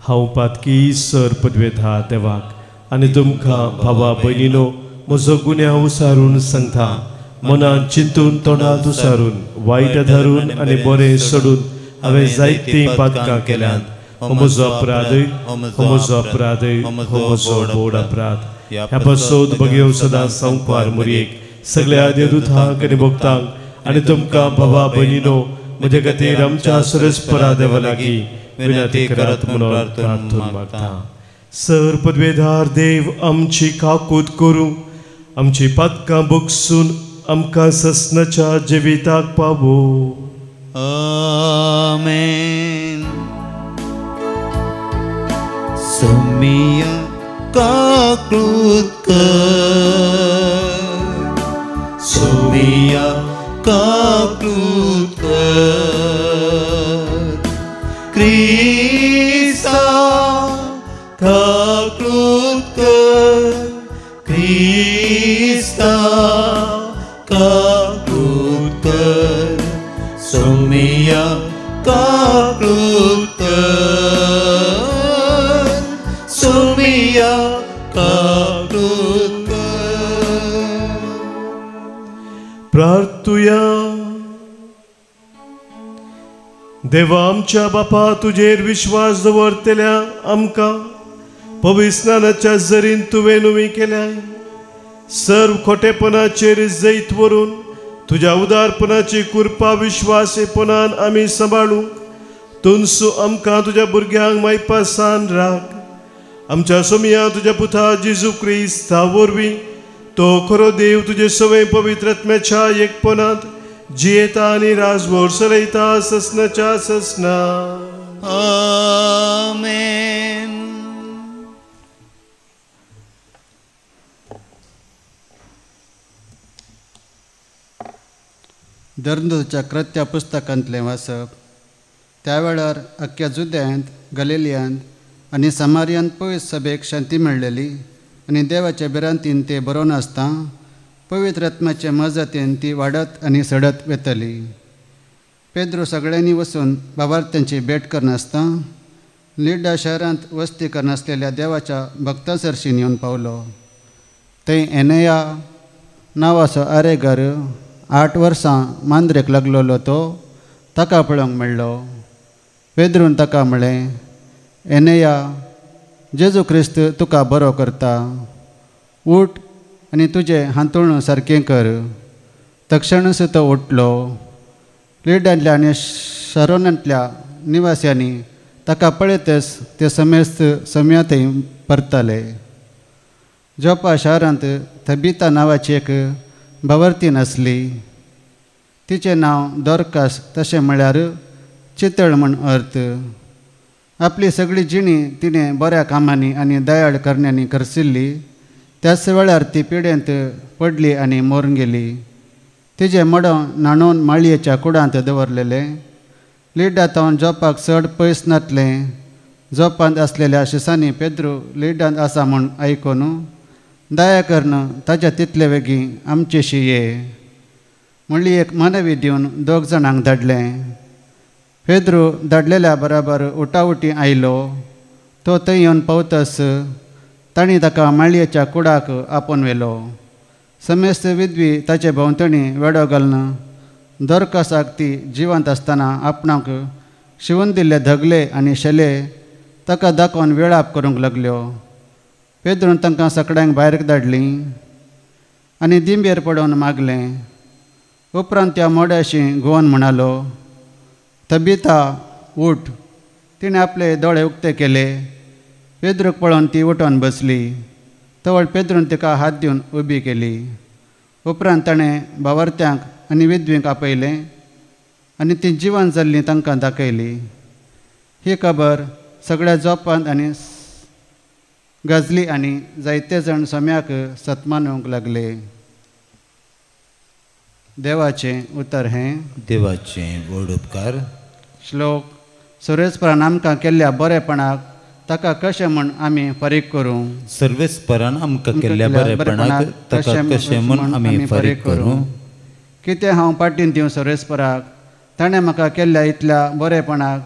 हांव पातकी सर पदवेधा देवाक आनी तुमकां भावा भयणीनो म्हजो गुन्यांव उसारून सांगता. मनान चिंतून तोंडांत उसारून वायट धरून आनी बरें सोडून हांवें जायतीं पातकां केल्यांत. हो म्हजो अपराध, हो म्हजो अपराध, हो म्हजो व्हड अपराध. ह्या पासत बगेव सदां संपार मुरयेक सगळ्या देवदूतांक आनी भक्तांक आनी तुमकां भावा भयणीनो म्हजे खातीर आमच्या सरस्परा देवा लागीं विनंती करात म्हणून प्रार्थना मागता. सर पदवेधार देव आमची काकूत करूं, आमची पातकां बगसून आमकां ससनाच्या जिविताक पावो. आमेन. सोमिया काकूत कर, सोमिया काकूत कर, क्रिस्ता काकूत कर, क्रिस्ता काकूत कर, सोमिया काकूत कर, सोमिया काकूत कर. प्रार्थुया. देवा आमच्या बापा, तुजेर विश्वास दवरतल्या आमकां पवित्र स्नानाच्या जरीन तुवें नुवी केल्याय. सर्व खोटेपणाचेर जैत व्हरून तुज्या उदारपणाची कृपा विश्वासेपणान आमी सांबाळूंक तुनसू आमकां तुज्या भुरग्यांक मायपासान राख. आमच्या सोमया तुज्या पुता जेजू क्रिस्ता वरवीं तो खरो देव तुजे सवय पवित्र आत्म्याच्या एकपणांत जियेता आनी राजवट चलयता ससनाच्या ससना. आमेन. दर्दच्या कृत्या पुस्तकांतलें वाचप. त्या वेळार अख्ख्या जुद्यांत, गलिलियांत आनी समारियांत पयस सभेक शांती मेळ्ळेली आनी देवाच्या भिरांतीन ते बरोवन आसता पवित्र आत्म्याचे मजतीन ती वाडत आनी सडत वेतली. पेद्रू सगळ्यांनी वचून बाबार्थ्यांची भेट करनासता लिड्डा शहरांत वस्ती करनासलेल्या देवाच्या भक्ता सरशीं येवन पावलो. थंय एनया नांवाचो आरेगर 8 वर्सां मांद्रेक लागलेलो तो ताका पळोवंक मेळ्ळो. पेद्रून ताका म्हळें, एनया, जेजू क्रिस्त तुका बरो करता, उठ आनी तुजें हांतुळण सारकें कर. तक्षणच तो उठलो. लिड्डांतल्या आनी शरोनांतल्या निवास्यांनी ताका पळयतच ते समेस्त सम्या थंय परतले. जोपा शारांत थबिता नांवाची एक भावार्थीन आसली. तिचें नांव दोरकास, तशें म्हळ्यार चितळ म्हूण अर्थ. आपली सगळी जिणी तिणें बऱ्या कामांनी आनी दयाळ करण्यांनी खर्चिल्ली. त्याच वेळार ती पिडेंत पडली आनी मरून गेली. तिजें मडो न्हाणोवन माळयेच्या कुडांत दवरलेलें. लिड्डा थावन जोपाक चड पयस नातलें. जोपांत आसलेल्या शिसांनी पेद्रू लिड्डांत आसा म्हूण आयकून दया करून ताज्या तितले वेगीं आमचेशी ये म्हणली एक मानवी दिवन 2 जाणांक धाडलें. पेद्रू धाडलेल्या बराबर उटाउटी आयलो. तो थंय येवन पावतच तांणी ताका माळयेच्या कुडाक आपोवन व्हेलो. समेस्त विधवी ताचे भोंवतणी वेडो घालून दोरकासाक ती जिवंत आसतना आपणाक शिवून दिल्ले धगले आनी शेले ताका दाखोवन वेळाप करूंक लागल्यो. पेद्रून तांकां सगळ्यांक भायर धाडलीं आनी दिंबेर पडोवन मागलें. उपरांत त्या मोड्याशी घुंवन म्हणालो, तबिता उठ. तिणें आपले दोळे उक्ते केले. पेद्रूक पळोवन ती उठोवन बसली. तवळ पेद्रून तिका हात दिवन उबी केली. उपरांत ताणें भावार्थ्यांक आनी विधवींक आपयलें आनी ती जिवन जाल्लीं तांकां दाखयली. ही खबर सगळ्या जोपांत आनी गाजली आनी जायते जाण सम्याक सत्मानूंक लागले. देवाचें उतर हें. देवाचें व्हड उपकार. श्लोक. सुरेशपरान आमकां केल्ल्या बरेपणाक ताका कशें म्हूण आमी फारीक करूं. सर्वेस्परान आमकां केल्ल्या बरेपणाक ताका कशें म्हूण आमी फारीक करूं. कितें हांव पाटीन दिवं सर्वेस्पराक, ताणें म्हाका केल्ल्या इतल्या बरेपणाक.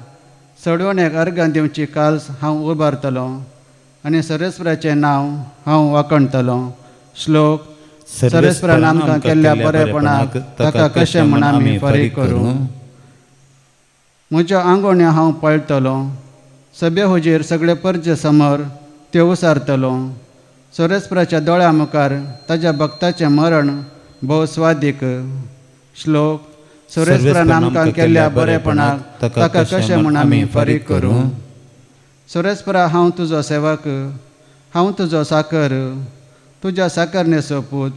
चडवणेक अर्गां दिवची काल्स हांव उबारतलो आनी सर्वेस्पराचें नांव हांव वाखणतलो. श्लोक. सर्वेस्परान आमकां केल्ल्या बरेपणाक ताका कशें म्हूण आमी फारीक करूं. म्हज्या आंगोण्या हांव पळटलो, सभे हुजीर सगळे परजे समोर त्यो उसारतलो. सर्वेस्पराच्या दोळ्या मुखार ताज्या भक्ताचें मरण भोव स्वादीक. श्लोक. सर्वेस्परान आमकां केल्ल्या बरेपणाक ताका कशें म्हूण आमी फारीक करूं. सर्वेस्परा हांव तुजो सेवक, हांव तुजो साकर, तुज्या साकरणेचो पूत.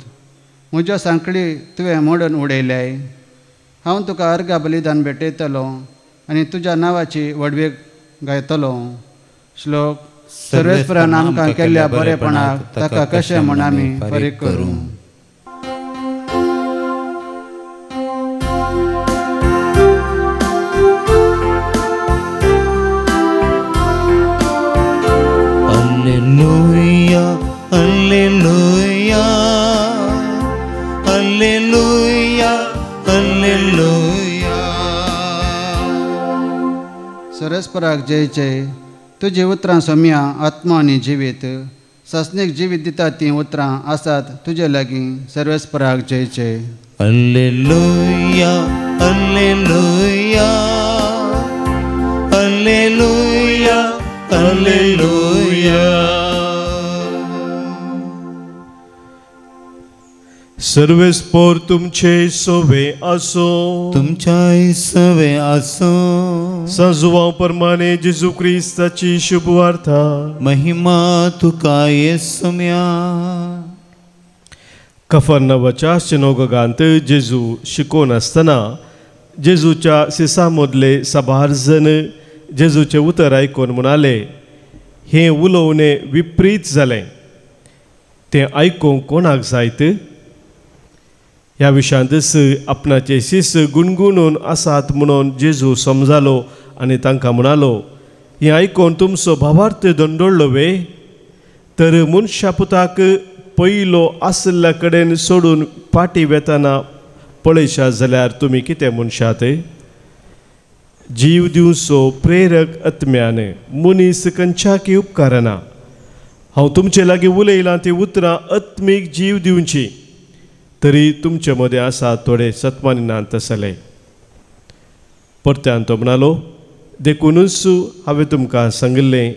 म्हज्यो सांकळी तुवें मोडून उडयल्याय. हांव तुका अर्घा बलिदान भेटयतलो आनी तुज्या नांवाची व्हडवीक गायतलो. श्लोक. सर्वेस्परान आमकां केल्ल्या बरेपणाक ताका कशें म्हूण आमी फारीक करूं. Alleluia, alleluia, alleluia, alleluia. सर्वेस्पराक जय जय. तुजी उतरां सोम्या आत्मा आनी जिवीत सासणीक जिवीत दिता तीं उतरां आसात तुजे लागीं. सर्वेस्पराक जय जय. Alleluia, alleluia, alleluia, alleluia. सर्वेस्पर तुमचे सोवे आसो. तुमच्याय सवे आसो. सांजुवां प्रमाणे जेजू क्रिस्ताची शुभवार्ता. महिमा तुका येसम्या. कफरनवाच्या सिनोगोगांत जेजू शिकोवन आसतना जेजूच्या सिसा मदले साबार जण जेजूचें उतर आयकून म्हणाले, हें उलोवणें विपरीत जालें, तें आयकूंक कोणाक जायत? ह्या विशयांतच आपणाचे शिस गुणगुणून आसात म्हणून जेजू समजालो आनी तांकां म्हणालो, हें आयकून तुमचो भावार्थ दंडोळ्ळो वे? तर मनशा पुताक पयलो आशिल्ल्या कडेन सोडून फाटीं वेतना पळयशात जाल्यार तुमी कितें म्हणशात? जीव दिवचो प्रेरक आत्म्यान मनीस खंयच्याकय उपकारना. हांव तुमचे लागीं उलयलां ती उतरां आत्मीक जीव दिवची, तरी तुमचे मदें आसा थोडे सत्मानी नात तसले. परत्यान तो म्हणालो, देखूनच हांवें तुमकां सांगिल्लें,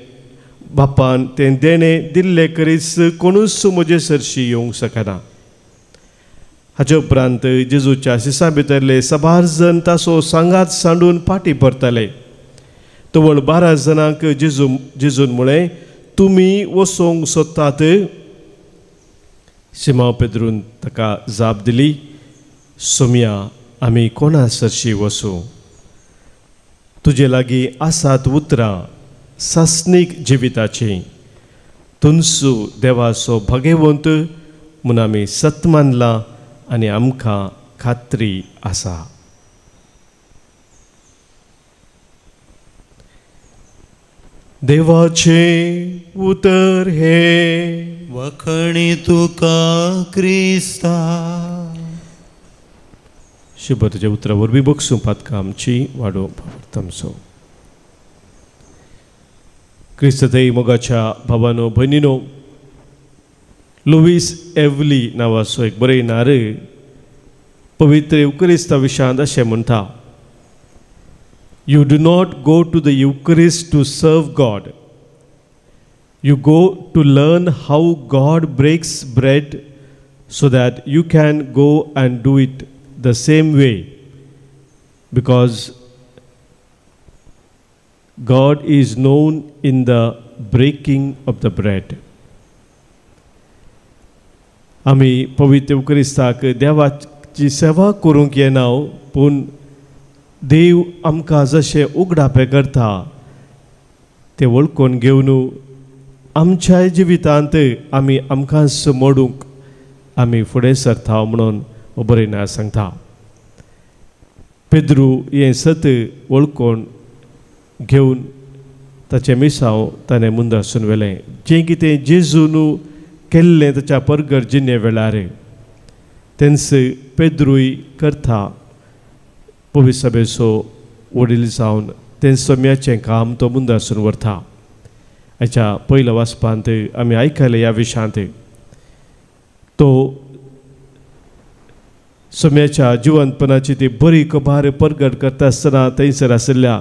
बापान तें देणें दिल्लें करीच कोणूच म्हजे सरशी येवंक शकना. हाचे उपरांत जेजूच्या शिसां भितरले साबार जण ताचो सांगात सांडून फाटीं परतले. तवळ 12 जाणांक जेजून म्हळें, तुमी वचोंक सोदतात? सिमांव पेद्रून ताका जाप दिली, सोमया, आमी कोणा सरशी वचूं? तुजे लागीं आसात उतरां सासणीक जिविताचीं. तुमचो देवाचो भागेवंत म्हूण आमी सत मानलां आनी आमकां खात्री आसा. देवाचें उतर हें. वखणी तुका क्रिस्ता. शुभ तुज्या उतरा वरवीं बगसूं पातकां आमची वाडोवंक तमचो. क्रिस्तथंय मोगाच्या भावानो भयणीनो, लुईस एवली नांवाचो एक बरयणार पवित्र युक्रिस्ता विशयांत अशें म्हणटा, You do not go to the Eucharist to serve God. You go to learn how God breaks bread so that you can go and do it the same way, because God is known in the breaking of the bread. आमी पवित्र युक्रिस्ताक देवाची सेवा करूंक येना, पूण देव आमकां जशें उगडापें करता तें वळखून घेवन आमच्या जिवितांत आमी आमकांच मोडूंक आमी फुडें सरता म्हणून बरयना सांगता. पेद्रू हें सत वळखून घेवन ताचें मिसांव ताणें मुंदासून व्हेलें. जें कितें जेजून केल्लें ताच्या परगर जिणे वेळार तेंच पेद्रूय करता. पवित्र सभेचो वडील जावन तें सम्याचें काम तो मुंदासून व्हरता. हाच्या पयल्या वाचपांत आमी आयकलें ह्या विशयांत तो सम्याच्या जिवंतपणाची ती बरी खबर परगट करता आसतना थंयसर आशिल्ल्या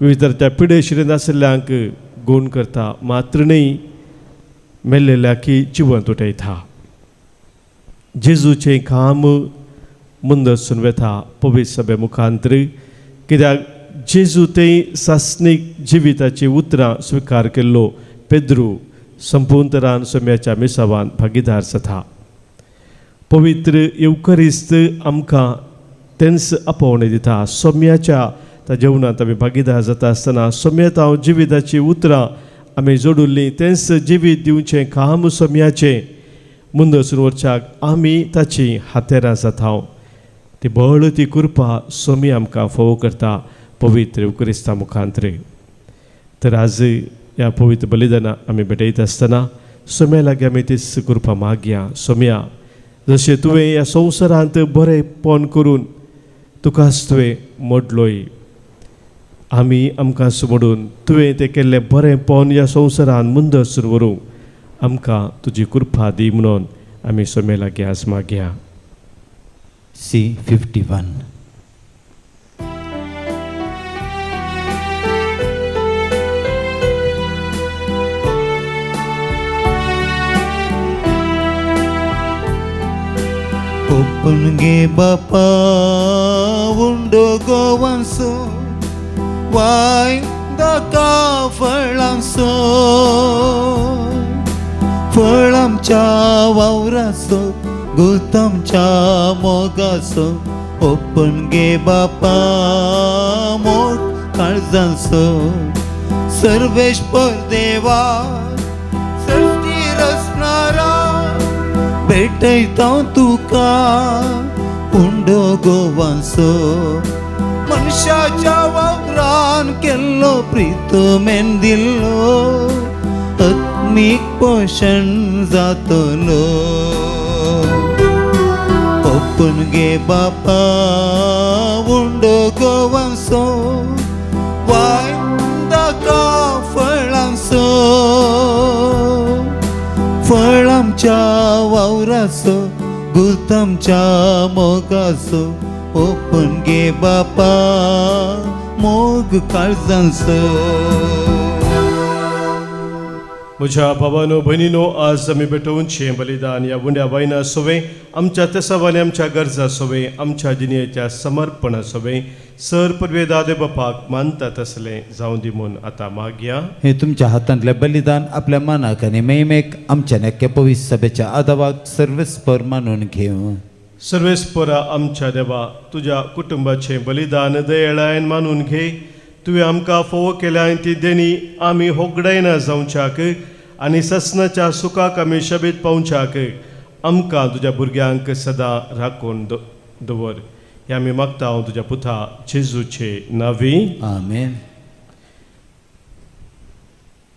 विविध त्या पिडेशिरेन आशिल्ल्यांक गूण करता, मात्र न्हय मेल्लेल्याकी जिवंत उठयता. जेजूचें काम मुंदसून वेता पवित्र सभे मुखांतर, कित्याक जेजू थंय सासणीक जिविताची उतरां स्विकार केल्लो पेद्रू संपूर्ण सम्याच्या मिसावान भागीदार जाता. पवित्र युक्रिस्त आमकां तेंच आपोवणें दिता. सोम्याच्या त्या जेवणांत आमी भागीदार जाता आसतना सोम्यात हांव जिविताची उतरां आमी जोडिल्लीं तेंच जिवीत दिवचें काम सोम्याचें मुंदसून वरच्याक आमी ताची हातेरां जाता. ती बळ ती कृपा सोमी आमकां फोव करता पवित्र युक्रिस्ता मुखांतरे. तर आज ह्या पवित्र बलिदाना आमी भेटयता आसतना सोम्या लागीं आमी तीच कृपा मागया. सोम्या, जशें तुवें ह्या संवसारांत बरेंपण करून तुकाच तुवें मोडलोय, आमी आमकां मोडून तुवें तें केल्लें बरेंपण ह्या संवसारांत मुंदसून व्हरूंक आमकां तुजी कृपा दी म्हणून आमी सोम्या लागीं आज मागया. C51. Open गे बापा उंडो गोवांसो वाय दाका फळांसो फळामच्या आमच्या वावराचो गुलतामच्या मोगाचो ओपन गे बापा मोग काळजांचो सर्वेश्वर देवा सृष्टी रचणारा भेटयता तुका उंडो गोवांचो मनशाच्या वावरान केल्लो प्रितमेन दिल्लो आत्मीक पोशण जातलो ओपन गे बापा उंडो गोवांचो वाय दाका फळांचो फळ आमच्या वावराचो गुलतामच्या मोगाचो ओपन गे बापा मोग काळजांचो. म्हज्या भावानो भयणीनो, आज आमी भेटोवचें बलिदान ह्या उंड्या वायना सोवे आमच्या तेसावानी आमच्या गरजा सोवे आमच्या जिणेच्या समर्पणा सोवे सर परवे दादे बापाक मानता तसलें जावं दी म्हूण आतां मागया. हे तुमच्या हातांतलें बलिदान आपल्या मानाक आनी महिमेक आमच्या नेक्या पवित्र सभेच्या आदावाक सर्वेस्पर मानून घेवं. सर्वेस्परा आमच्या देवा, तुज्या कुटुंबाचें बलिदान दयेळायन मानून घे. तुवें आमकां फोव केल्या ती देणी आमी होगडायना जावच्याक आनी ससनाच्या सुखाक आमी शबीत पावच्याक आमकां तुज्या भुरग्यांक सदां राखून दवर. हें आमी मागता हांव तुज्या पुता जेजूचे नांवी. आमेन.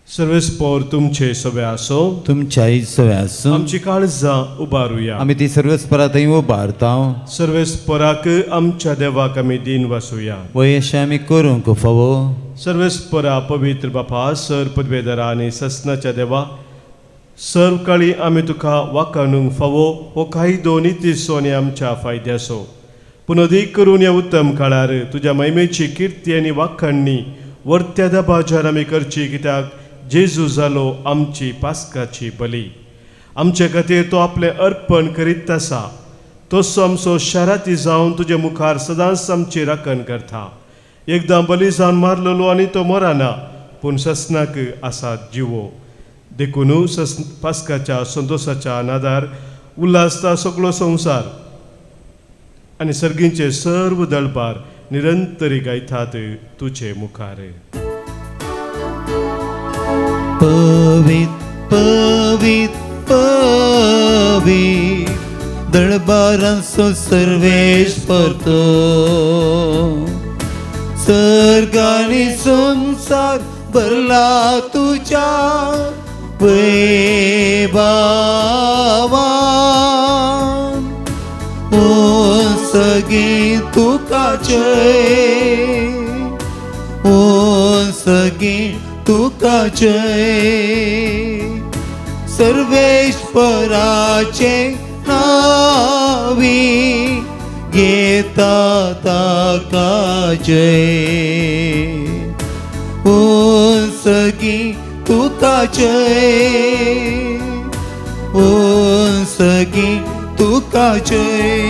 सर्वेस्पर तुमचे सवे आसो, तुमच्याय सवे आसूं. आमची काळजां उबारुया, आमी ती सर्वेस्परा थंय उबारता. सर्वेस्पराक आमच्या देवाक आमी दीन वासुया, वयशे आमी करूंक फावो. सर्वेस्परा पवित्र बापा, सर पदवेदारा आनी ससनाच्या देवा, सर्व काळी आमी तुका वाकाणूंक फावो हो कायदो नितीचो आनी आमच्या फायद्याचो. पूण अदीक करून ह्या उत्तम काळार तुज्या महिमेची किर्ती आनी वाखाणणी वर्त्या दबाजार आमी करची, कित्याक जेजू जालो आमची पास्काची बली. आमचे खातीर तो आपलें अर्पण करीत आसा. तसो आमचो शाराती जावन तुजे मुखार सदांच आमची राखण करता. एकदां बली जावन मारलेलो आनी तो मराना, पूण ससनाक आसा जिवो. देखून सस पास्काच्या संतोशाच्या नादार उल्हासता सगळो संवसार आनी सर्गींचे सर्व दळपार निरंतरी गायतात तुजे मुखार. पवित पवित पवित दळबारांचो सर्वेश्वर तो सर्गानी संसार भरला तुझ्या वैभावान. ओ सगळीं तुका जय, ओ सगळीं तुका जय. सर्वेश्वराचे नावी घेता ताका जय. ओ सगळीं तुका जय, ओ सगळीं तुका जय.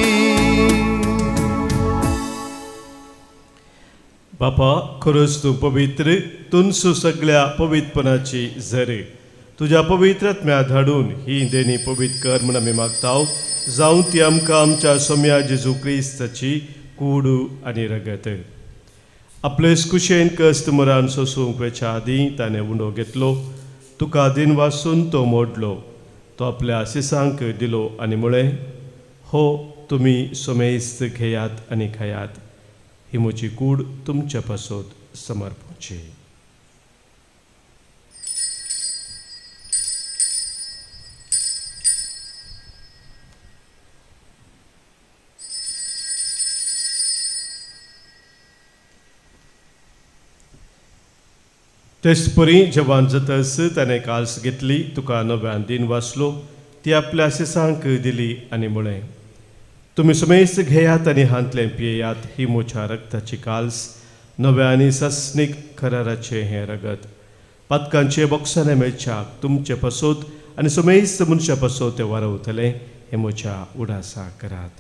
बापा, खरोच तूं पवित्र, तुनसू सगळ्या पवित्रपणाची झरे. तुज्या पवित्र आत्म्या धाडून ही देणी पवित्र कर म्हूण आमी मागता. जावं ती आमकां आमच्या सोम्या जेजू क्रिस्ताची कूड आनी रगत. आपले कुशेन कस्त मरान सोसूंक वेच्या आदीं ताणें उंडो घेतलो, तुका दिन वासून तो मोडलो, तो आपल्या शिसांक दिलो आनी म्हळें, हो तुमी सोमेस्त घेयात आनी खायात, ही म्हजी कूड तुमच्या पासत समर्पची. तेच परी जेवण जातच ताणें काल्स घेतली, तुका नव्यान दिन वाचलो, ती आपल्या शिसांक दिली आनी म्हळें, तुमी सुमेस्त घेयात आनी हांतलें पियेयात, ही म्हज्या रक्ताची काल्स, नव्या आनी सस्नीक कराराचें हें रगत. पातकांचे बोक्साने मेळच्याक तुमचे पासत आनी सुमेस्त मनशा पासत तें वारवतलें, हें म्हज्या उडासा करात.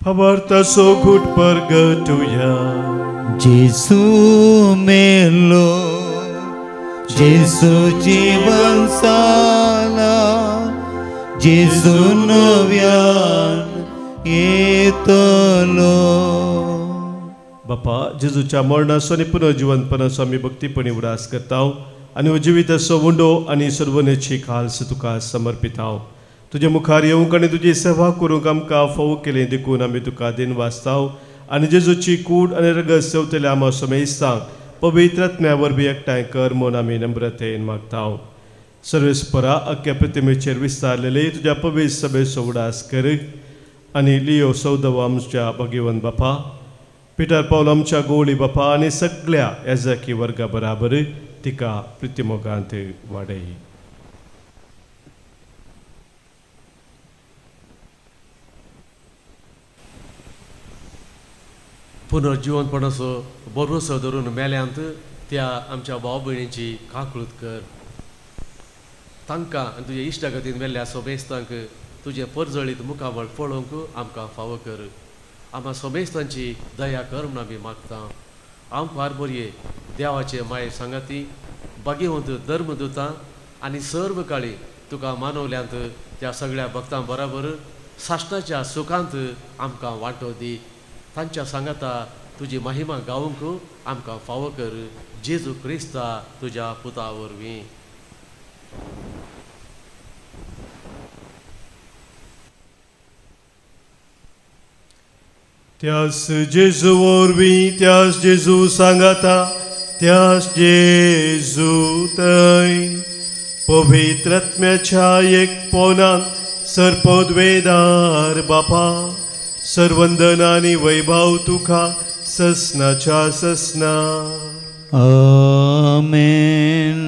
भावार्थाचो घूट परगटुया. जेसू मेलो, जेसू जीवन जाला, जेसू नव्यान येतलो. बापा, जेजूच्या मरणाचो आनी पुनर्जिवनपणाचो आमी भक्तीपणी उडास करता आनी हो जिविताचो उंडो आनी सर्वनेची खालस तुका समर्पिताव. तुजे मुखार येवंक आनी तुजी सेवा करूंक आमकां फावो केली देखून आमी तुका दिन वाचताव आनी जेजूची कूड आनी रगत सेवतल्या आमा समेस्तांक पवित्र आत्म्या वरवीं एकठांय कर म्हूण आमी नम्रतेन मागताव. सर्वेस्परा अख्ख्या प्रतिमेचेर विस्तारलेले तुज्या पवित्र सभेचो उडास कर आनी लियो सौदव आमच्या भगिवन बापा, पिटर पावल आमच्या गोवळी बापा आनी सगळ्या एजाकी वर्गा बराबर तिका प्रितिमोगांत वाडय. पुनर्जिवनपणाचो भरवसो धरून मेल्यांत त्या आमच्या भाव भयणींची काकळूत कर. तांकां आनी तुज्या इश्टागतीन मेल्ल्या सोमेस्तांक तुजें परजळीत मुखामळ पळोवंक आमकां फावो कर. आमकां सोमेस्तांची दया कर म्हूण आमी मागता. आमकां बरये देवाचे माये सांगाती भाग्यवंत धर्मदुतां आनी सर्व काळी तुका मानवल्यांत त्या सगळ्या भक्तां बराबर साश्टाच्या सुखांत आमकां वांटो दी. तांच्या सांगाता तुजी महिमा गावंक आमकां फावो कर. जेजू क्रिस्ता तुज्या पुता वरवीं. त्यास जेजू वरवीं, त्यास जेजू सांगाता, त्यास जेजू थंय पवित्र आत्म्याच्या एकपणान सर्पद्वेदार बापा, सर्वंदन आनी वैभव तुका ससनाच्या ससना. आमेन.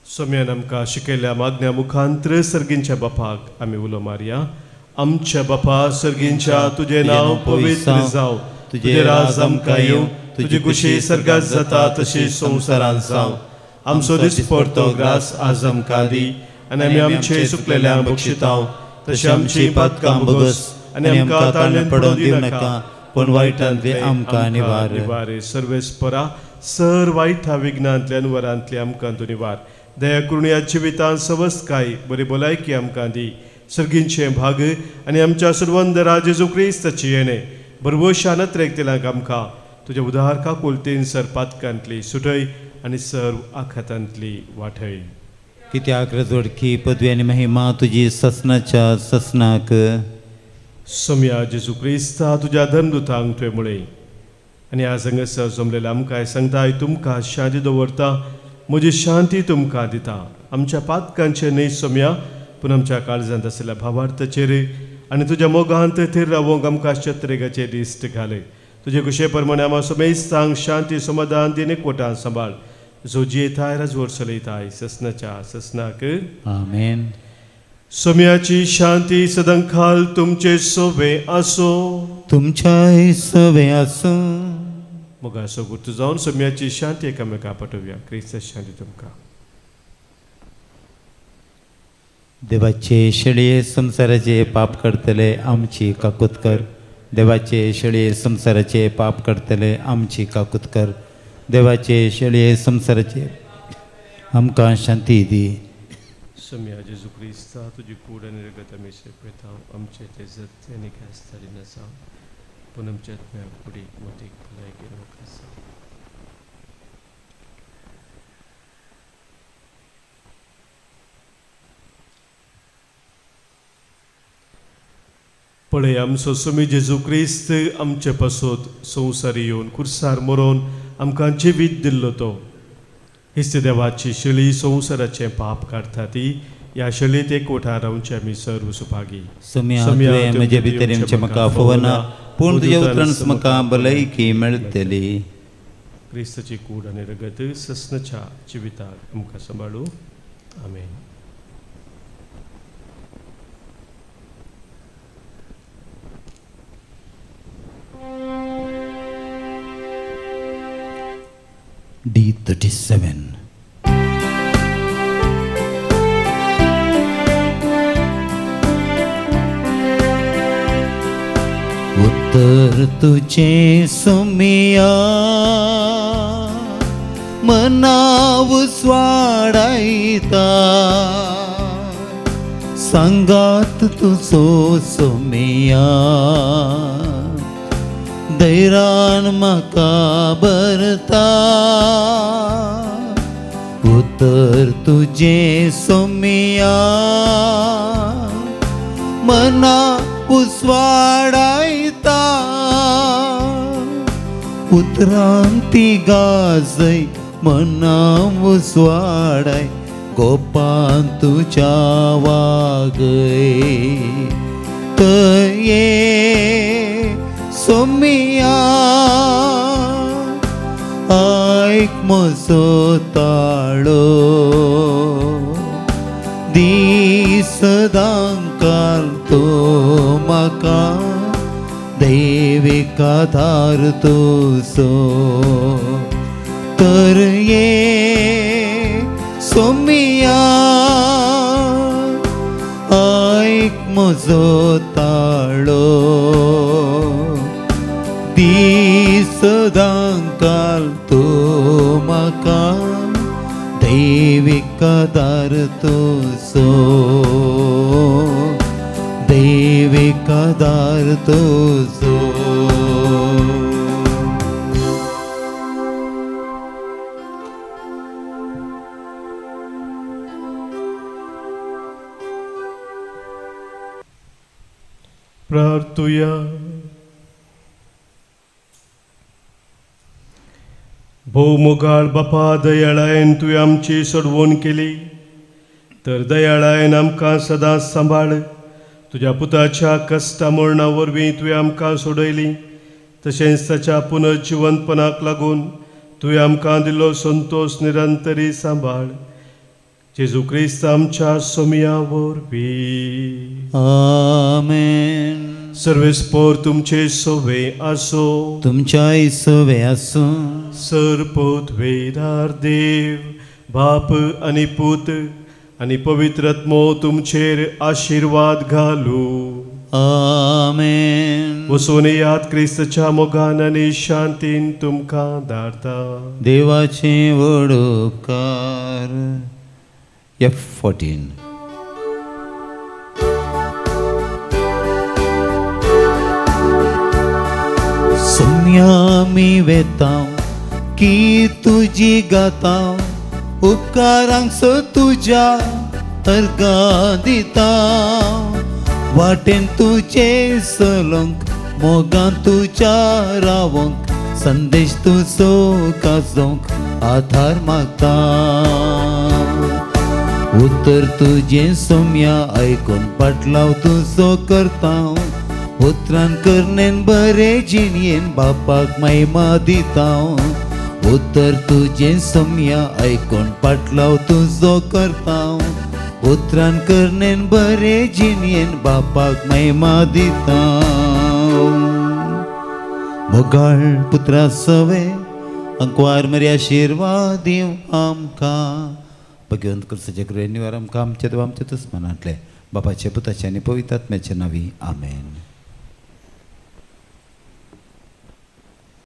सोम्यान आमकां शिकयल्ल्या मागण्या मुखांत्र सर्गींच्या बापाक आमी उलो मारया. आमच्या बापा सर्गींच्या, तुजें नांव पवित्र जावं, तुजें राज आमकां येवं, तुजी खुशी सर्गात जाता तशी संवसारांत जावं. आमचो दिसपडतो ग्रास आज आमकां दी आनी आमी आमचे चुकलेल्यांक बक्षिताव तशें आमची पातकां भोगस आनी आमकां ताळ्यान पडोवन दिवं नाका, पूण वायटांतले आमकां निवार. निवार. सर्वेस्परा सर वायटा विघ्नांतल्यान वरांतले आमकां तूं निवार. दया करून ह्या जिवितांत सवस्तकाय बरी भलायकी आमकां दी. सर्गींचें भाग आनी आमच्या सर्वंदरा जेजू क्रिस्ताची येणें भरवशान त्रेकतेलांक आमकां तुज्या उदार काकुलतेन सर पातकांतली सुटय आनी सर्व आखातांतली वाटय. कित्याक रजवडकी पदवी आनी महिमा तुजी ससनाच्या ससनाक. सोम्या जेजू क्रिस्ता, तुज्या धर्मदुतांक तुवें म्हळें आनी आज हांगासर जमलेल्या आमकां सांगताय, तुमकां शांती दवरता, म्हजी शांती तुमकां दिता. आमच्या पातकांचें न्हय सोम्या, पूण आमच्या काळजांत आशिल्ल्या भावार्थाचेर आनी तुज्या मोगांत थीर रावोंक आमकां शत्रेगाचे दिश्ट घाले. तुजे कुशे प्रमाणे आमा समेस्तांक शांती समाधान दिन एकवटान सांबाळ, जो जियेताय राजवट चलयताय ससनाच्या ससनाक. आमेन. सोम्याची शांती सदांकाल तुमचे सोबे आसो. तुमच्याय सोबे आसूं. मोगाचो गुर्तू जावन सोम्याची शांती एकामेका पाठोवया. क्रिस्त शांती तुमकां. देवाचे शेळये संवसाराचे पाप करतले आमची काकूत कर. देवाचे शेळये संवसाराचे पाप करतले आमची काकूत कर. देवाचे शेळये संवसाराचे आमकां शांती दी. सोम्या जेजू क्रिस्ता, तुजी कूड आनी रगत आमी सेपयता, आमचे ते जत्ते आनी खासदारी नासा, पूण आमच्या आत्म्याक कुडीक मतीक भलायकेन आसा. पळय आमचो सोमी जेजू क्रिस्त आमचे पासत संवसारी येवन खुर्सार मरोन आमकां जिवीत दिल्लो तो. इश्ट देवाची शेळी संवसाराचें पाप काडटा ती ह्या शेळींत एकवटान रावचे आमी सर्व सुभागी. सोम्या, तुवें म्हजे भितर येवचें म्हाका फावना, पूण तुज्या उतरान म्हाका भलायकी मेळटली. क्रिस्ताची कूड आनी रगत ससनाच्या जिविताक आमकां सांबाळू. आमेन. D37. उतर तुझे सोमिया मनाव स्वाडायता सांगात तुजो सोमिया दैरान म्हाका भरता उतर तुझे सोमिया मना उस्वाडायता उतरांती गाजय मना उस्वाडाय गोपान तुझ्या वागय तये सोमिया आयक म्हजो ताळो दीस दांकाल तो म्हाका दैवीक आधार तुजो तर ये सोमिया आयक म्हजो ताळो दीस दांकाल तो म्हाका दैवीक आधार तुजो दैवीक आधार तुजो. प्रार्थुया. भोव मोगाळ बापा दयाळायन तुवें आमची सोडवण केली तर दयाळायन आमकां सदांच सांबाळ. तुज्या पुताच्या कश्टा मरणा वरवीं तुवें आमकां सोडयली तशेंच ताच्या पुनर्जिवंतपणाक लागून तुवें आमकां दिल्लो संतोश निरंतरी सांबाळ. जेजू क्रिस्त आमच्या सोमिया वरवीं. आमेन. सर्वेस्पोर तुमचे सोवे आसो तुमच्याय सोवे आसूं. सर्पोद्वेदार देव बाप आनी पूत आनी पवित्र आत्मो तुमचेर आशिर्वाद घालू. आमेन. वचून याद क्रिस्तच्या मोगान आनी शांतीन तुमकां धाडता. देवाचे व्हड उपकार. F14. सोम्या मी वेता की तुजी गाता उपकारांक सो तुज्या अर्गां दिता वाटेन तुजे चलोंक मोगान तुज्या रावोंक संदेश तुजो गाजोंक आधार मागता. उतर तुजें सोम्या आयकून पाटलाव तुजो करता उतरान करनेन बरे जिणयेन बापाक महिमा दिता. उतर तुजें सोम्या आयकून पाटलाव तुजो करता उतरान करनेन बरे जिणयेन बापाक महिमा दिता. मोगाळ पुत्रा सवे अंकवार मरे आशिर्वाद दिवं आमकां. भगवंत क्रिस्ताच्या कृपेन निवार आमकां आमच्या देवा आमच्या दुस्मनांतले बापाचे पुताचे आनी पवित्र आत्म्याचे नांवी. आमेन.